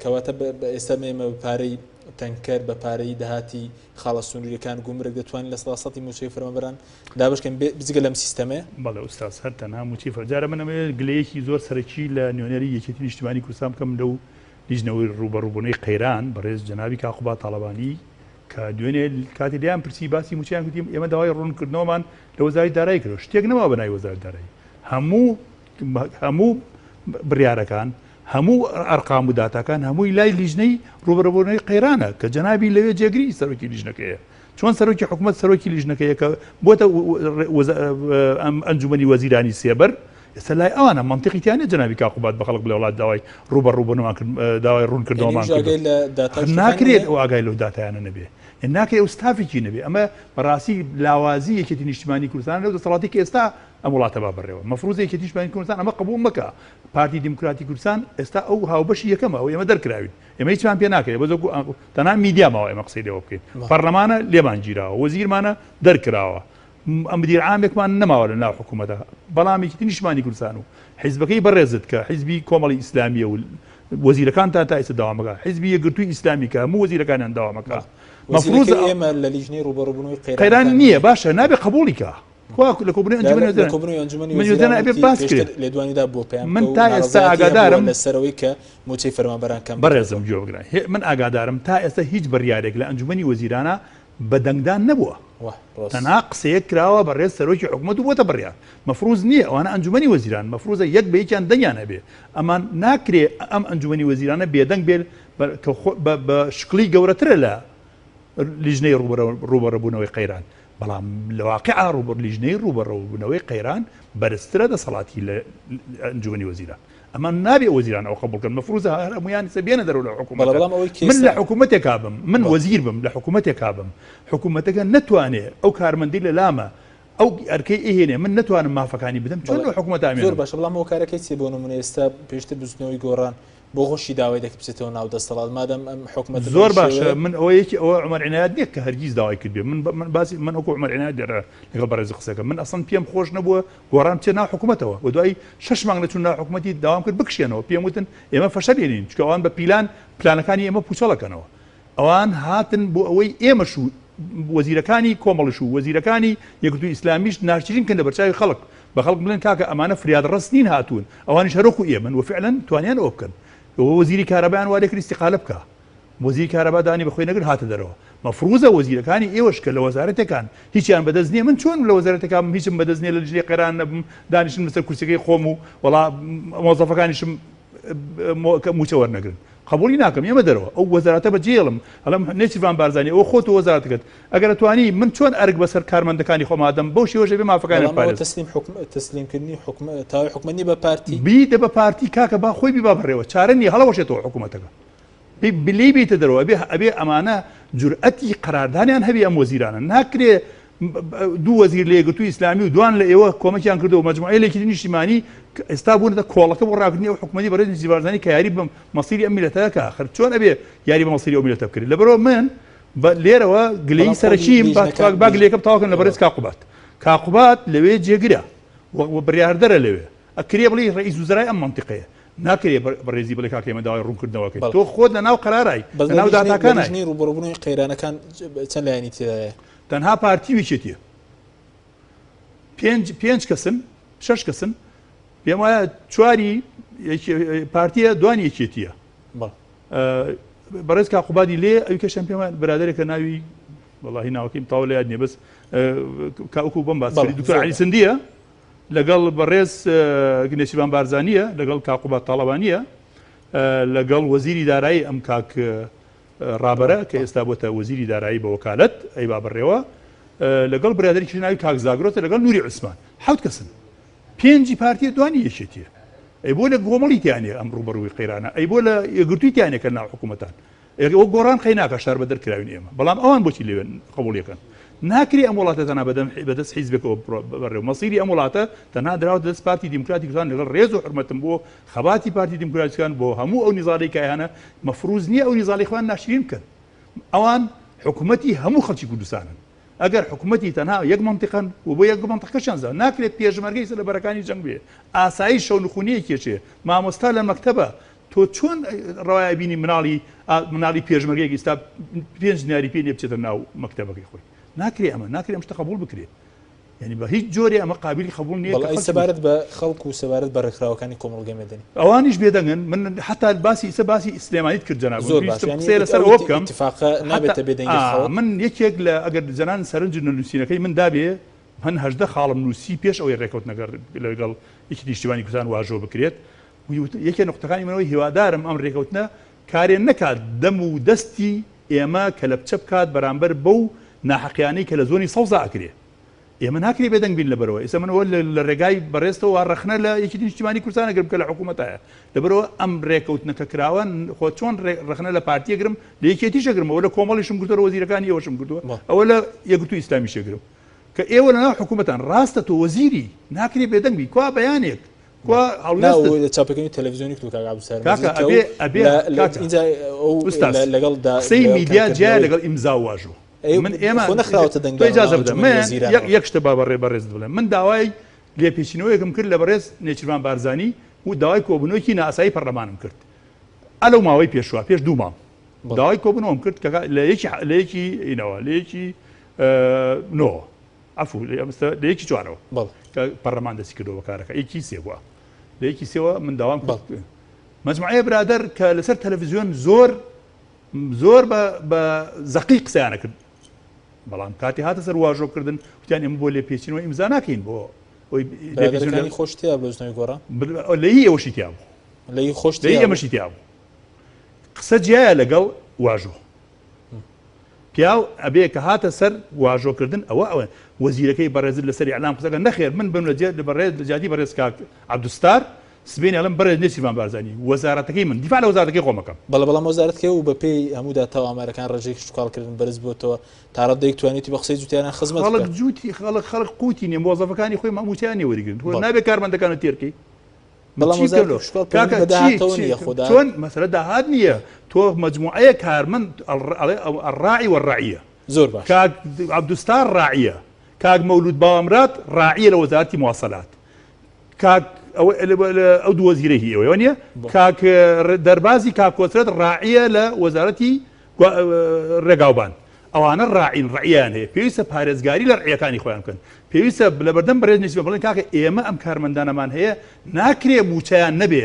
کەواتە ئێستا ئێمە بە پارەی تەنکەر بە پارەی داهاتی خاڵە سنووریەکان گومرگ دەتوانین لە سەدا سەدی مووچەی فەرمانبەران دابەشکەین بجگە لەم سیستەمەیە؟ بەڵێ ئوستاز هەر تەنها مووچەی فەر جارە من ئەمەوێت گلەیەکی زۆر سەرەکی لە نوێنەری یەکێتی نیشتیمانی کوردستان بکەم لەو لیژنەوەی ڕووبەڕووبوونەی قەیران بەڕێز جەنابی کاک قوباد تاڵەبانی کە دوێنێ کاتی لێیان پرسی باسی مووچەیان گوتی ئێمە داوای ڕوونکردنەوەمان لە وەزارەتی دارایی کردووە شتێک نەماوە بە ناوی وەزارەتی دارایی هەموو هەموو بڕیارەکان هەموو ئەرقام و داتاکان هەمووی لای لیژنەی ڕووبەڕووبوونەوەی قەیرانە کە جەنابی لەوێ جێگری سەرۆکی لیژنەکەیە. چۆن سەرۆکی حکومەت سەرۆکی لیژنەکەیە کە بۆتە ئەنجومەنی وەزیرانی سێبەر، ئێستا لای ئەوانە مەنتیقی تیا نییە جەنابی کاک قوباد بە خەڵک بڵێ وڵات داوای ڕووبەڕووبوونەوەمان کرد، داوای ڕوونکردنەوەمان یعنی کرد. ئاگای لە داتا و شتەکان ناکرێت نییە؟ ئەو ئاگای لەو داتایانە نەبێ. یعنی ناکرێت ئەو ستافێکی نەبێ. ئەمە بەڕاستی لاوازی یەکێتی نیشتیمانی کوردستانە لەو دەسەڵاتی کە ئێستا ئەم وڵاتە با بەڕێوە. مەفروزە یەکێتی نیشتیمانی کوردستان ئەمە قبوڵ نەکا. پارتی دیموکراتی کوردستان ئێستا ئەو هاوبەشی یەکەمە ئەو ئێمە دەرکراوین ئێمە هیچمان پێ ناکرێت بەس وەکو تەنها میدیا ماوە ئێمە قسەی لێوە بکەین پەرلەمانە لێمان گیراوە وەزیرمانە دەرکراوە مدیر عامێکمان نەماوە لە ناو حکوومەتە بەڵام یەکێتی نیشتمانی کوردستان و حیزبەکەی بەڕێزت کە حیزبی کۆمەڵی ئیسلامیە و وەزیرەکانتان تا ئێستا داوامەکە حیزبی یەکگرتووی ئیسلامی کە هەموو وەزیرەکانیان داوامەکە مەفروزە ئێمە لە لیژنەی ڕووبەڕووبوونەوەی قەیران نییە باشە نابێ قبوڵی کە کوا لە کۆبوونەوەی ئەنجومەنی وەزیران لە کۆبوونەوەی ئەنجومەنی وەزیران ئەبێ باس کرێت لێدوانی دا بۆ پەیام من تا ئێستا ئاگادارم لەسەرەوەی کە مووچەی فەرمانبەران کەم بەڕێزم گوێ بگرە من ئاگادارم تا ئێستا هیچ بڕیارێک لە ئەنجومەنی وەزیرانە بە دەنگدان نەبووە تەنها قسەیەک کراوە بەڕێز سەرۆکی حکومەت و بۆتە بڕیار مەفروز نییە ئەوانە ئەنجومەنی وەزیران مەفروزە یەک بە یەکیان دەنگیان هەبێ ئەمان ناکرێ ئەم ئەنجومەنی وەزیرانە بێدەنگ بێت بە شکڵی گەورەترە لە لیژنەی ڕووبەڕووبوونەوەی قەیران بەڵام لە واقیعا ڕووبەڕ لیژنەی ڕووبەڕووبوونەوەی قەیران بەرزترە دەسەڵاتی لە ئەنجومەنی وەزیران ئەمە نابێ وەزیران ئەو قبوڵ کەن مەفروزە هەر هەموویان سە بێنە دەرەوە لە حکوومەت بەڵام ئەوەی من لە حکوومەتێکا بم من وەزیر بم لە حکوومەتێکا بم حکوومەتەکە نەتوانێ ئەو کارمەندی لە لامە ئەو ئەرکەی ئەهێنێ من نەتوانم مافەکانی بدەم چۆن لەو حکوومەتە زۆر ئەمێنم باشە بەڵام هۆکارەکەی چیە بۆ نموونە ئێستا پێشتر بزوتنەوەی گۆڕان بۆ خۆشی داوای دەکرد بچێتەوە ناو دەستەڵات مادەم ئەم حکومەتە زۆر باشە من ئەوە یەکی ئەوە عومەر عینایەت نییە کە هەرگیز داوای کردبێ من من باسی من وەکو عومەر عینایەت لێرە لەگەڵ بەڕێزی قسەکەم من ئەسڵەن پێم خۆش نەبووە گۆڕان بچێت ناو حکومەتەوە و دوای شەش مانگ لە چوون ناو حکومەتی داوام کرد بکشێنەوە پێم وتن ئێمە فەشەل ێنین چونکە ئەوان بە پیلان پلانەکانی ئێمە پوچەڵەکەنەوە ئەوان هاتن بۆ ئەوەی ئێمەش و وەزیرەکانی کۆمەڵیش و وەزیرەکانی یەکگرتووی ئیسلامیش ناشرین کەن لە بەرچاوی خەڵک، بە خەڵک بڵێن کاکە ئەمانە فریادڕەس نین هاتوون، ئەوانیش هەر وەکو ئێمەن و فعلەن توانیان ئەوە بکەن. وەزیری کارەبایان وا لێکرد ئیستیقالە بکا. وەزیری کارەبا دانی بە خۆی نەگرت هاتە دەرەوە. مەفروزە وەزیرەکانی ئێوەش کە لە وەزارەتێکان هیچیان بەدەست نییە، من چۆن لە وەزارەتێکا بم هیچم بەدەست نییە لە لیژنەی قەیران نەبم دانیشم لەسەر کورسیەکەی خۆم و وەڵا مۆزەفەکانیشم. موچە وەرنەگرن قبولی ناکەم ئێمە دەرەوە ئەو وەزارەتە بەجێڵم ئەڵم نێچیرڤان بارزانی ئەوە خۆت و وەزارەتەکەت ئەگەر توانی من چۆن ئەرک بەسەر کارمەندەکانی خۆم ئادەم بەو شێوەژە بێ مافەکانیان بەڵام ئەوە بپارێزم. تەسلیم حکوم تەسلیمکردنی حکوم تەواوی حکومەت نیە بە پارتی؟ بیدە بە پارتی کاکە با خۆی بیبا بەڕێوە چارە نیە هەڵەوەشێتەوە حکومەتەکە بی لێی بیتە دەرەوە ئەبێ ئەبێ ئەمانە جورئەتی قەراردانیان هەبێ ئەم وەزیرانە ناکرێ دوو وەزیر لە یەکگرتووی ئیسلامی و دوان لە ئێوە کۆمەکیان کردو مەجموعەیە لە یەکێتی نیشتیمانی ئێستا بوونەتە کۆڵەکە بۆ ڕاگرتنی ئەو حکومەتی بەڕێز نێچیر بارزانی کە یاری بە مەسیری ئەم میللەتە کە ئاخر چۆن ئەبێ یاری بە مەسیری ئەو میللەتە بکرێت لەبەرەوە من بە لێرەوە گلەیی بەڵام خۆ سەرەکیم با لیژنەکان با لیژ گلەیەکەم تەواو کەم لە بەڕێز کاک قوباد کاک قوباد لەوێ جێگرە و بڕیاردەرە لەوێ ئەکرێ بڵێی ڕەئیس وزەرای ئەم مەنتیقەیە ناکرێ بەڕێزی بڵێ کاکە ئێمە داوای ڕوونکردنەوە ئەکەین بەڵێ تۆ خۆت لە ناو قەرارای بەس لە لە ناو لیژنەی لە داتاکانای لیژنەی ڕووبەڕووبوونەوەی قەیرانەکان چەند لایەنی تێدایە؟ تەنها پارتی و یەکێتیە پێنج پێنج کەسن شەش کەسن پێم وایە چواری پارتیە دوانی یەکێتیە بەڵێ بەڕێز کاک قوبادی لێ ئەوی کەشم پێم وایە برادەرێکە ناوی وەڵاهی ناوەکەیم تەواو لە یاد نییە بەس کاوکو بەم باس بەڵێ دکتۆر زۆر عەلی باش سندیە لەگەڵ بەڕێز نێچیرڤان بارزانییە، لەگەڵ کاک قوباد تاڵەبانییە، لەگەڵ وەزیری دارایی ئەم کاک ڕابەرە کە ئێستا بۆتە وەزیری دارایی بە وەکالەت ئەیبا بەڕێوە، لەگەڵ برادەرێکی ناوی کاک زاگرۆتە، لەگەڵ نوری عوسمان. حەوت کەسن. پێنجی پارتیە دوانی یەکێتیە. ئەی بۆ لە کۆمەڵی تیانە ئەم ڕووبەڕووی قەیرانە؟ ئەی بۆ لە یەکگرتووی تیانە کە ناو حکوومەتان؟ وەک گۆڕان قەی ناکا شاربەدەر کراوین ئێمە بەڵام ئەوان بۆچی لەوێن قبوڵیەکەن ناکرێ ئەم وڵاتە تەنها بەدەم بەدەست حیزبێکەوە بەڕێو مەسیری ئەم وڵاتە تەنها دراوە دەست پارتی دیموکراتی کوردستان لەگەڵ ڕێز و حرمەتم بۆ خەباتی پارتی دیموکراتیکان بۆ هەموو ئەو نیزاڵی کە هەیانە مەفروز نییە ئەو نیزاڵی خۆیان ناشرین بکەن ئەوان حکوومەتی هەموو خەڵکی کوردستانن ئەگەر حکوومەتی تەنها یەک منطقن و بۆ یەک منطقەشیان زان ناکرێت پێشمەرگەی سەر لە بەرەکانی جەنگ بێ ئاسایی شەونخونیەکێکێ مامۆستا لە مەکتەبە تۆ چۆن ڕەوای ئەبینی مناڵی مناڵی پێشمەرگەیەک ئیستا پێنج دیناری پێ نیە بچێتە ناو مەکتەبەکەی خۆی ناکرێ ئەمە ناکرێ ئەم شتە قبوڵ بکرێ یعنی بە هیچ جۆرێ ئەمە قابلی قبول نییە بەڵێ ئەی سەبارەت بە خەڵک و سەبارەت بە ڕێکخراوەکانی کۆمەڵگەی مەدەنی ئەوانیش بێدەنگن من حتا باسی ئیسە باسی سلێمانیت کرد جەناب زۆر باش ویستم قسەی لەسەر ئەوە بکەم اتفاقە نابێتە بێدەنگی خەڵک من یەکێک لە ئەگەر جەنان سەرنج نووسینەکەی من دابێ من 18 خاڵم نووسی پێش ئەوەی ڕێکەوتنەکە لەگەڵ یەکێتی نیشتیمانی کوردستان واژۆ بکرێت یەکێ نوقتەکانی من ئەوەی هیوادارم ئەم رێکەوتنە کارێ نەکات دەم و دەستی ئێمە کەلەپچە بکات بەرامبەر بەو ناحەقیانەی کە لە زۆنی سەوزا ئەکرێ ئێمە ناکرێ بێدەنگ بین لەبەرەوە ئێستا من ئەوە لە رێگای بەڕێزتەوە رەخنە لە یەکێتی نیشتیمانی کوردستان ئەگرم کە لە حکوومەتایە لەبەرەوە ئەم رێکەوتنە کە کراوە خۆ چۆن رەخنە لە پارتی ئەگرم لە یەکێتیش ئەگرم ئەوە لە کۆمەڵیشم گرتووە لە وەزیرەکانی ئێوەشم گرتووە ئەوە لە یەکگرتووی ئیسلامیش ئەگرم کە ئێوە لەناو حکوومەتان ڕاستە تۆ وەزیری ناکرێ بێدەنگ بی کوا بەیانێک کوا هەڵوێستت؟ نا چاپەکەنی تەلەڤیزیۆنی کردو کاک عەبدولستار کاکە مەجید کە ئەبێ ئەو ئەبێ لە لە کاکە ئینجا ئەو ئوستاز لە لەگەڵ دا قسەی لەگەڵ میدیا جیایە کەمکردنەوەی لەگەڵ ئیمزا و واژۆ ئەی من ئێمە خۆ نەخراوەتە تۆ دەنگدانەوە ئیجازە بدە ئەنجومەنی من یەک وەزیرانەوە یەک شتە با بەڕێ بەڕێزت بڵێم من داوای لێپێچینەوەیەکم کرد لە بەڕێز نێچیرڤان بارزانی و داوای کۆبوونەوەیەکی نائاسایی پەرلەمانم کرد ئە لەو ماوەی پێشوە پێش دوو مانگ بەڵێ داوای کۆبوونەوەم کرد کە لە یەکی لە یەکی ئینەوە لە یەکی نۆوە عەفو لە یەکی چوارەوە کە پەرلەمان دەستی کردەوە بە کارەکە یەکی سێ بووە لە یەکی سێوە من داوام کرد مەجموعەیە برادەر کە لەسەر تەلەڤیزیۆن زۆر زۆر بە زەقی قسەیانە کرد بەڵام کاتی هاتە سەر واژۆکردن وتیان ئێمە بۆ لێپێچینەوە ئیمزا ناکەین بۆ برادەرەکانی خۆش تیا بزنەوەی گۆڕان لە هی ئێوەشی تیا بوو لە هی خۆش لە هی ئێمەشی تیا بوو قسە جیایە لەگەڵ واژۆ پیاو ئەبێ کە هاتە سەر واژۆ کردن ئەوە ئەوە وەزیرەکەی بەڕێزت لەسەر ئیعلام قسەکە نەخێر من بم لە جێ بەڕێز لە جیاتی بەڕێز کاک عەبدولستار سبەینێ ئەڵێم بەڕێز نێچیرڤان بارزانی وەزارەتەکەی من دیفاع لە وەزارەتەکەی خۆم ئەکەم. بەڵێ بەڵام وەزارەتکەی و بەپێی هەموو داتا و ئامارەکان ڕێژەی کشتوکاڵ کردن بەرز بۆتەوە تا ڕادەیەک توانیویەتی بە قسەی جوتیاران خزمەت خەڵک بکات. جوتی خەڵک خەڵک قوتی نیە مۆزەفەکانی خۆی موچەیان نیە وەریگرن تۆ بەڵێ. نابێ کارمەندەکانت تێرکەی بەڵام چی وەزارەتی بکەم لۆ؟ کشتوکاڵ پەیوەندی کاکە بە چی داهاتەوە چی نییە خۆ داهات چۆن مەسەلە داهات نییە تۆ مەجموعەیە کارمەند ئەڵێ الراعی والرعیە زۆر باش کاک عەبدولستار ڕاعیە کاک مەولود باوەمراد ڕاعیە لە وەزارەتی مواصلات کاک ئەوە ئەو دوو وەزیرە هی ئێوەیە نییە کاک دەربازی کاک کۆسرەت ڕاعیە لە وەزارەتی ڕێگاوبان ئەوانە ڕاعین ڕعیان هەیە پێویستە پارێزگاری لە ڕعیەکانی خۆیان بکەن پێویستە لەبەردەم بەڕێز نێچیرڤان بڵێن کاکە ئێمە ئەم کارمەندانەمان هەیە ناکرێ مووچەیان نەبێ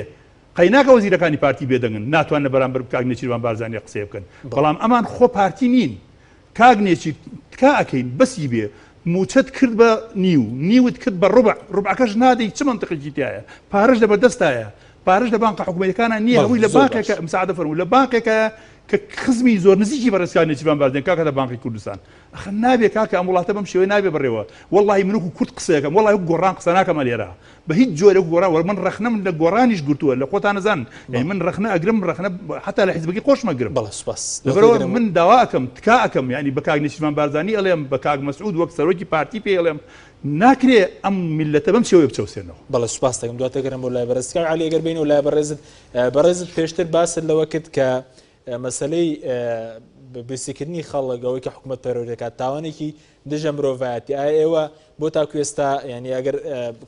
قەیناکە وەزیرەکانی پارتی بێدەنگن ناتوان لە بەرامبەر کاک نێچیرڤان بارزانی قسەیە بکەن بەڵام ئەمان خۆ پارتی نین کاک نێچیر تکا ئەکەین بەسی بێ مووچەت کرد بە نیو نیوت کرد بە ڕوبع ڕوبعەکەش نادەی چ مەنتقێکی تایە پارەش لەبەردەستایە. پارەش لە بانقە حکومەتەکانە نییە، هەمووی لە بانقێکە، مساعدە فەرموو، لە بانقێکە کە خزمی زۆر نزیکی بەڕێز کاک نێچیرڤان بارزانی کاکە لە بانقی کوردستان. ئەخە نابێ کاکە ئەم وڵاتە بەم شێوەیە نابێ بەڕێوە. وەڵاهی من وەکو کورد قسەیەکەم، وەڵاهی وەکو گۆڕان قسە ناکەم ئەلێرە. بە هیچ جۆرێک وەکو گۆڕان، وە من ڕەخنەم لە گۆڕانیش گرتووە، لە خۆتان ئەزانن. یانی من ڕەخنە ئەگرم، ڕەخنە حەتا لە حیزبەکەی خۆشم ئەگرم. بەڵێ سوپاس. لەبەرئەوە من داوا ئەکەم، تکا ئەکەم، یانی بە کاک نێچیرڤان بارزانی ئەڵێم، بە کاک مەسعود وەک سەرۆکی پارتی پێی ئەڵێم، ناکرێ ئەم میللەتە بەم شێوەیە بچەوسێنەوە. بەڵێ سوپاست دەکەم. دواتر دەگەرم بۆ لای بەڕێزت. کاک عەلی ئەگەر بێینەوە لای بەڕێزت، بەڕێزت پێشتر باست لەوە کرد کە مەسەلەی برسیکردنی خەڵک ئەوەی کە حکوومەت پەیڕەوی دەکات تاوانێکی دژە مرۆڤایەتی ئایا ئێوە بۆ تاکو ئێستا یعنی ئەگەر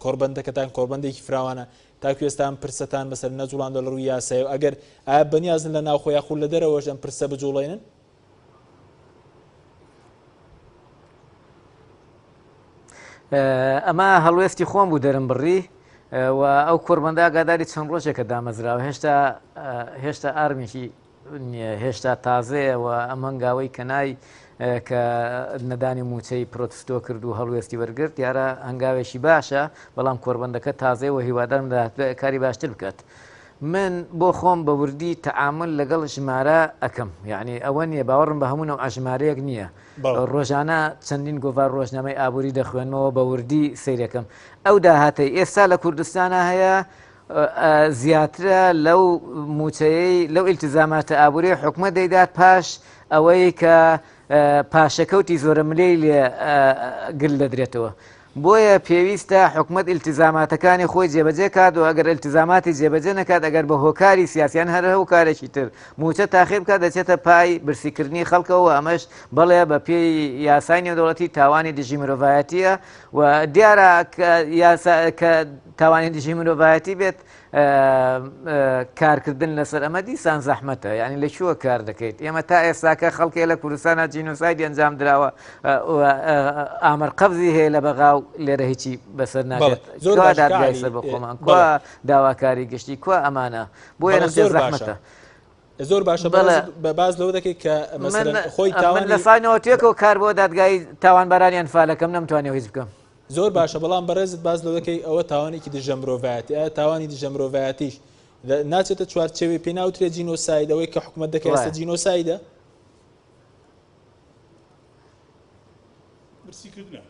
کۆڕبەندەکەتان کۆڕبەندێکی فراوانە تاکو ئێستا ئەم پرسەتان مەسەر نەجوڵاندە لە ڕووی یاسایی و ئەگەر ئایا بەنیازن لە ناوخۆ یاخود لە دەرەوەش ئەم پرسە بجوڵێنن؟ ئەمە هەڵوێستی خۆم بوو دەرم بڕی و ئەو کۆربەندە ئاگاداری چەند ڕۆژێکە دامەزراوە هێشتا هێشتا ئارمێکی هێشتا تازەیە و ئەم هەنگاوەی کەنای کە نەدانی موچەی پرۆتستۆ کرد و هەڵوێستی وەرگرت دیارە هەنگاوێکی باشە بەڵام کۆربەندەکە تازەیە و هیوادارم کاری باشتر بکات. من بۆ خۆم بە وردی تەعامول لەگەڵ ژمارە ئەکەم یعنی ئەوە نییە باوەڕم بە هەموو نەوعە ژمارەیەک نییە ڕۆژانە چەندین گۆڤار ڕۆژنامەی ئابووری دەخوێنمەوە بە وردی سەیرەکەم ئەو داهاتەی ئێستا لە کوردستانە هەیە زیاترە لەو موچەیەی لەو ئیلتزاماتە ئابووری حکومە دەیدات پاش ئەوەی کە پاشەکەوتی زۆرە ملەی لێ گل دەدرێتەوە بۆیە پێویستە حکومەت ئیلتیزاماتەکانی خۆی جێبەجێ کات و ئەگەر ئیلتیزاماتی جێبەجێ نەکات ئەگەر بە هۆکاری سیاسی یان هەر هۆکارێکی تر مووچە تاخیر بکات دەچێتە پای برسیکردنی خەڵکەوە و ئەمەش بەڵێ بە پێی یاسای نێودەوڵەتی تاوانی دژی مرۆڤایەتیە و دیارە کە یاسا کە تاوانی دژی مرۆڤایەتی بێت کارکردن لەسەر ئەمە دیسان زەحمەتە یعنی لە کووە کار دەکەیت ئێمە تا ئێستاکە خەڵکێ لە کوردستانە جینۆسایدی ئەنجام دراوە ئامر قەبزی هەیە لە بەغا و لێرە هیچی بەسەر ناکات زۆر کوا دادگای سەر بە خۆمان کوا داواکاری گشتی کوا ئەمانە بۆیە زۆر زەحمەتە. زۆر باشە بە باز لەوە دەکەیت کە خۆی تاوان لە ساینەوە تێکەوە کار بۆ دادگای تاوانبارانی ئەنفالەکەم نەمتوانێت هیچ بکەم. زۆر باشە بەڵام بەڕێزت باس لەوە دەکەی ئەوە تاوانێکی دژە مرۆڤایەتی ئایا تاوانی دژە مرۆڤایەتیش ناچێتە چوارچێوەی پێ ناوترێ جینۆساید ئەوەی کە حکومەت دەکە ئێستا جینۆسایدە؟ برسیکردنە.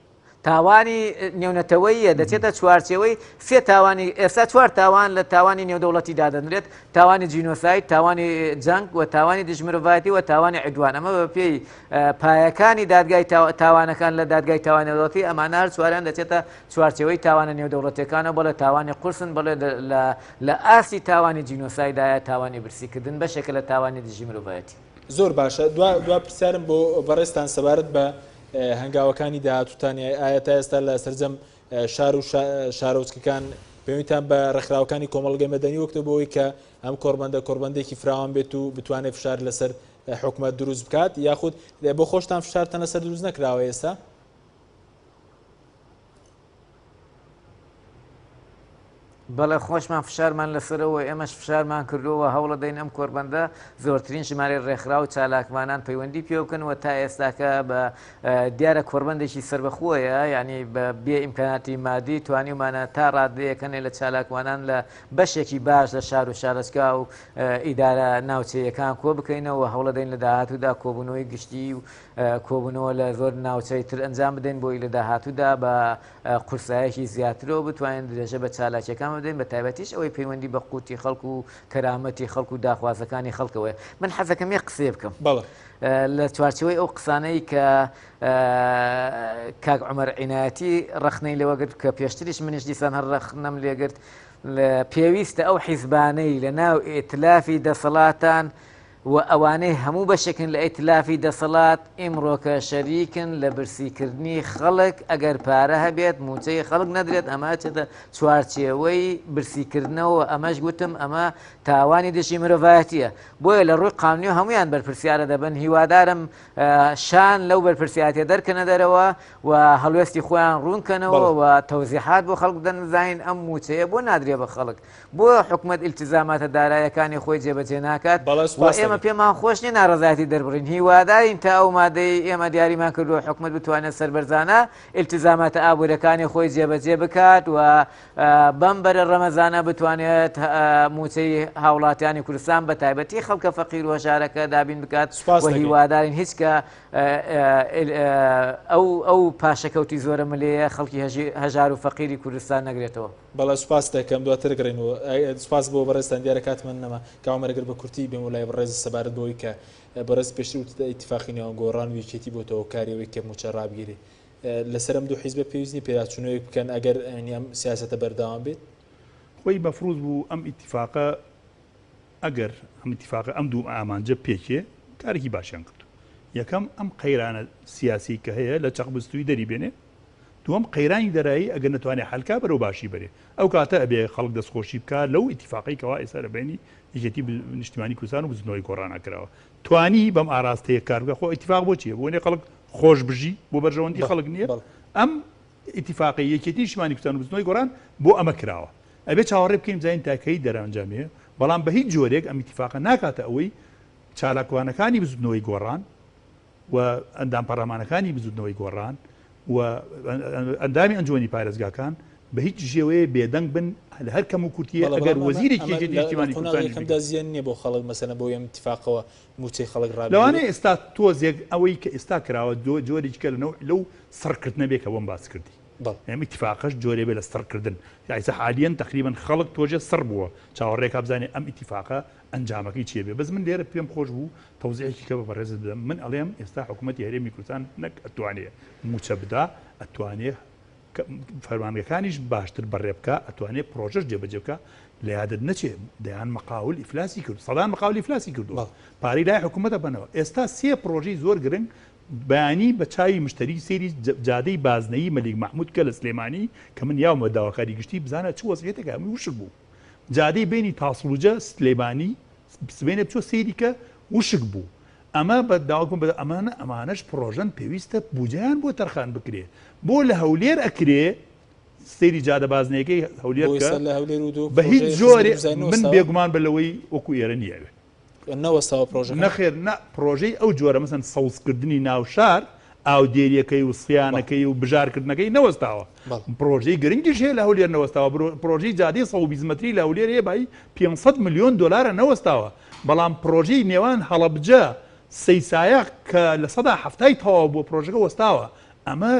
تاوانی نێونەتەوەییە دەچێتە چوارچێوەی سێ تاوانی ئێستا چوار تاوان لە تاوانی نێودەوڵەتی دادەنرێت تاوانی جینۆساید تاوانی جەنگ و تاوانی دژمرۆڤایەتی و تاوانی عدوان ئەمە بە پێی پایەکانی دادگای تاوانەکان لە دادگای تاوانی نێودەوڵەتی ئەمانە هەر چواریان دەچێتە چوارچێوەی تاوانە نێودەوڵەتیەکانەوە بەڵێ تاوانی قورسن بەڵێ لە ئاستی تاوانی جینۆسایدایە تاوانی برسیکردن بەشێکە لە تاوانی دژی مرۆڤایەتی. زۆر باشە دوا دوا پرسیارم بۆ بەڕێزتان سەبارەت بە هەنگاوەکانی داهاتووتان ئایا تا ئێستا لە سەرجەم شار و شارۆچکەکان پەیوەندیتان بە ڕێکخراوەکانی کۆمەڵگەی مەدەنی وەکتە بۆ ئەوەی کە ئەم کۆڕبەندە کۆڕبەندێکی فراوان بێت و بتوانێت فشار لەسەر حکومەت دروست بکات یاخود بۆ خۆشتان فشارتان لەسەر دروست نەکراوە ئێستا؟ بەڵێ خۆشمان فشارمان لەسەرەوە ئێمەش فشارمان کردووە هەوڵەدەین ئەم کۆربەندە زۆرترین ژمارەی ڕێکخراو و چالاکوانان پەیوەندی پێ بکەن و تا ئێستاکە بە دیارە کۆربەندێکی سربەخۆیە ینی بە بێ ئیمکاناتی مادی توانیومانە تا ڕادەیەکەنێ لە چالاکوانان لە بەشێکی باش لە شار و شارۆچکە و ئیدارە ناوچەیەکان کۆ بکەینەوە هەوڵەدەین لە داهاتوودا کۆبوونەوەی گشتی و کۆبوونەوە لە زۆر ناوچەی تر ئەنجام بدەین بۆی لە داهاتوودا بە قورسایەکی زیاترەوە بتوانین درێژە بە چالاکیەکان بدەین بە تایبەتیش ئەوەی پەیوەندی بە قوتی خەڵک و کەرامەتی خەڵک و داخوازەکانی خەڵکەوەیە من حەزەکەم یەک قسەیە بکەم لە چوارچەوەی ئەو قسانەی کە کاک عمر عینایەتی ڕەخنەی لەوە گرت کە پێشتریش منیش دیسان هەر ڕەخنەم لێگرت پێویستە ئەو حیزبانەی لە ناو ئیتلافی دەسەڵاتان و ئەوانەی هەموو بەشێکن لە ئیتلافی دەسەڵات ئیمڕۆکە شەریکن لە برسیکردنی خەڵک ئەگەر پارە هەبێت موچەی خەڵک نەدرێت ئەمە ئەچێتە چوارچێوەی برسیکردنەوە ئەمەش گوتم ئەمە تاوانی دژی مرۆڤایەتیە بۆیە لە ڕووی قانونی هەمویان بەرپرسیارە دەبن هیوادارم شان لەو بەرپرسیاتێ دەرکەنە دەرەوە و هەڵوێستی خۆیان ڕوونکەنەوە و تەوزیحات بۆ خەڵک بدەن بزانین ئەم موچەیە بۆ نادرێ بە خەڵک بۆ حکومەت ئیلتیزاماتە دارایەکانی خۆی جێبەجێ ناکات بەڵێ و سوپاس ئێمە. ئێمە پێمان خۆش نیە ناڕەزایەتی دەربڕین هیوادارین تا ئەو مادەی ئێمە دیاریمان کردووە حکومەت بتوانێت سەربەرزانە ئیلتیزاماتە ئابوورەکانی خۆی جێبەجێ بکات و بەم بەرە ڕەمەزانە بتوانێت مووچەی هاوڵاتیانی کوردستان بە تایبەتی خەڵکە فەقیر و هەژارەکە دابین بکات سوپاس و دەکەین. هیوادارین هیچ کە ئەو ئەو پاشەکەوتی زۆرە ملێیە خەڵکی هەژار و فەقیری کوردستان نەگرێتەوە. بەڵێ سوپاست دەکەم دواتر گەڕێینەوە. سوپاس بۆ بەڕێزتان دیارە کاتمان نەما. کاک عومەر گەر بە کورتی بێمەوە لای بەڕێزت سەبارەت بەوەی کە بەڕێزت پێشتر وتت ئیتیفاقی نێوان گۆڕان و یەکێتی بۆتە هۆکاری ئەوەی کە مووچە ڕابگیرێ. لەسەر ئەم دوو حیزبە پێویست نییە پێداچوونەوەیەک بکەن ئەگەر یانی ئەم سیاسەتە بەردەوام بێت؟ خۆی مەفروز بوو ئەم ئیتیفاقە ئەگەر ئەم ئیتیفاقە ئەم دوو ئامانجە پێکێ کارێکی باشیان کردو. یەکەم ئەم قەیرانە سیاسی کە هەیە لە چەقبستووی دەری بێنێ. دووەم قەیرانی دەرایی ئەگەر نەتوانێ حەل کا بەرەو باشی بەرێ. ئەو کاتە ئەبێ خەڵک دەستخۆشی بکا لەو ئیتیفاقەی کەوا ئێستا لە بەینی یەکێتی نیشتیمانی کوردستان و بزوتنەوەی گۆڕانا کراوە. توانی بەم ئاراستەیە کار بکا. خۆ ئیتیفاق بۆ چیە؟ بۆ نێ خەڵک خۆش بژی؟ بۆ بەرژەوەندی خەڵک نیە؟ ئەم ئیتیفاقەی یەکێتی نیشتیمانی کوردستان و بزوتنەوەی گۆڕان بۆ ئەمە کراوە. ئەبێ چاوەڕێ بکەین بزانین تا کەی دەرئەنجام هەیە، بەڵام بە هیچ جۆرێک ئەم ئیتیفاقە ناکاتە ئەوەی چالاکوانەکانی بزوتنەوەی گۆڕان و ئەندام پەڕلەمانەکانی بزوتنەوەی گۆڕان و ئەندامی ئەنجومەنی پارێزگاکان بە هیچ شێوەیە بێدەنگ بن لە هەر کەم و کورتیە بەڵێ ئەگەر بەڵام ئەمە وەزیرێکی ئەمە یەکێتی لە لە نیشتیمانی قۆناغی کوردستانیش یەکەمدا بیکات. زیان نییە بۆ خەڵک مەسەلەن بەوەی ئەم ئیتیفاقەوە مووچەی خەڵک لەوانەیە ڕابگیرێت؟ ئێستا تۆزێک ئەوەی کە ئێستا کراوە جۆرێکی کە لە نەوع لەو سڕکردنە بێ کە بۆم باس کردی. بەڵێ. ئەم ئیتیفاقەش جۆرێ بێ لە سڕکردن. ئیستا حالیەن تەقریبەن خەڵک تۆژێ سڕ بووە چاوەڕێکا بزانێ ئەم ئیتیفاقە ئەنجامەکەی چیە بێ. بەس من لێرە پێم خۆش بوو تەوزیحێکی کە بە بەڕێزت بدەم. من ئەڵێم ئێستا حکوومەتی هەرێمی کوردستان نەک ئەتوانێ مووچە بدا، ئەتوانێ فەرمانگەکانیش باشتر بەڕێ بکا، ئەتوانێ پڕۆژەش جێبەجێ بکا. لە یادت نەچێ دەیان مقاول ئیفلاسی کرد، سەدان مقاول ئیفلاسی کردووە، پارەی لای حکوومەت ئەبەنەوە. ئێستا سێ پڕۆژەی زۆر گرنگ بەیانی بە چاوی مشتەری سەیری جادەی بازنەیی مەلیک مەحمود بکە لە سلێمانی کە من یاومە داواکاری گشتی بزانە چ وەزعیەتێکە هەمووی وشک بوو جادەی بینی تاسڵوجە سلێمانی سبەینێ بچۆ سەیری کە وشک بوو ئەمە بە داواکم بە ئەمانە ئەمانەش پڕۆژەن پێویستە بودجەیان بۆ تەرخان بکرێ بۆ لە هەولێر ئەکرێ سەیری جادە بازنەیەکەی هەولێر بۆ بکە ئێستا لە هەولێر و دهۆک بە هیچ پڕۆژەی جۆرێ خزمەتگوزاری من نەوەستاوە؟ بێگومان بە لەوەی وەکو ئێرە نییە ئەوێ. نەوەستاوە پرۆژەکان؟ نەخێر نا پرۆژەی ئەو جۆرە مەسەن سەوزکردنی ناو شار ئاودێریەکەی و سیانەکەی و بژارکردنەکەی نەوەستاوە پرۆژەی گرنگیش هەیە لە هەولێر نەوەستاوە پرۆژەی جادەی 120 مەتری لە هەولێر هەیە بایی 500 ملیۆن دۆلارە نەوەستاوە بەڵام پرۆژەی نێوان هەڵەبجە سەیسایەق کە لە سەدا هەفتای تەواو بووە پرۆژەکە وەستاوە ئەمە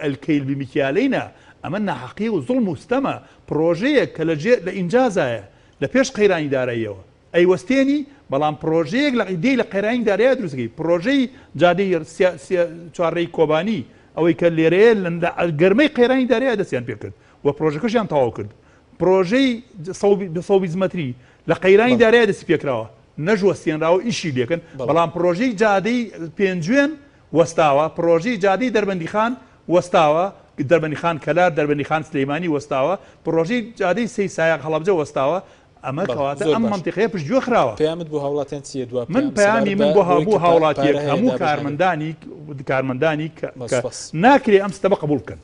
الکیل بمکیالینە ئەمە ناحەقی و زوڵم و ستەمە پرۆژەیەک کە لە ئینجازایە لە پێش قەیرانی داراییەوە ئەیوەستێنی، بەڵام پڕۆژەیەک لە دێی لە قەیرانی دارایی دروست دەکەی، پڕۆژەی جادەی چوارڕێی کۆبانی ئەوەی کە لێرەیە لە گەرمەی قەیرانی دارایی دەستیان پێکرد و پڕۆژەکەشیان تەواو کرد، پڕۆژەی 120 مەتری لە قەیرانی دارایی دەستی پێکراوە نەش وەستێنراوە ئیشی لێکەن، بەڵام پڕۆژەی جادەی پێنجوێن وەستاوە، پڕۆژەی جادەی دەربەندیخان وەستاوە، دەربەندیخان کەلار، دەربەندیخان سلێمانی وەستاوە، پڕۆژەی جادەی سەی سایەق هەڵەبجە وەستاوە، ئەمە کەواتە زۆر ئەم باش. مەنتیقەیە پشتگوێ خراوە. پەیامت بۆ هاوڵاتیان چییە دوا من پەیام پەیامی سەبارەت من بە بۆ بەوەی بۆ کە پا- هاوڵاتیەک پارە هەیە هەموو دابەش نابێت؟ کارمەندانی کارمەندانی کە بەس کە سپاس. ناکرێ ئەم ستەمە قبوڵ بکەن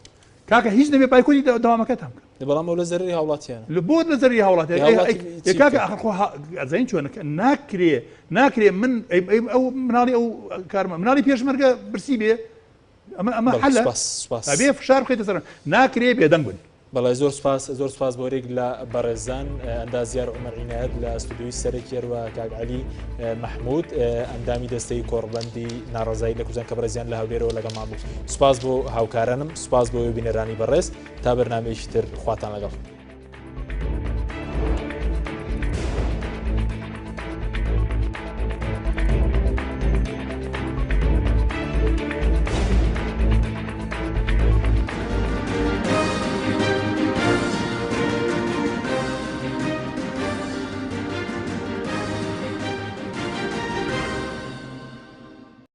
کاکە هیچ نەبێ بایکۆتی دەوامەکەتان بکەن. دە بەڵام ئەو لە زەرەری هاوڵاتیانە. لە بۆ لە زەرەری هاوڵاتیان ئەی ئەی هاوڵاتی ئەی چی ئەی کاکە بکات؟ ئاخر خۆ ها- ئەزانین چۆنە کە ناکرێ ناکرێ من ئەی ئەی ئەو مناڵی ئەو کارمە مناڵی پێشمەرگە برسی بێ ئەمە ئەمە بەڵێ حەلە سپاس سپاس. ئەبێ فشار بخەیتە سەر ناکرێ بێدەنگ بن. بەڵێ زۆر سوپاس زۆر سوپاس بۆ رێک لە بەڕێزان ئەندازیار عومەر عینایەت لە ستودیۆی سەرەکی هەروە کاک عەلی مەحمود ئەندامی دەستەی کۆڕبەندی ناڕەزایی لە کوردستان کە بەڕێزیان لە هەولێرەوە لەگەڵمان بوو سوپاس بۆ هاوکارانم سوپاس بۆ بینەرانی بەڕێز تا بەرنامەیەکی تر خواتان لەگەڵ.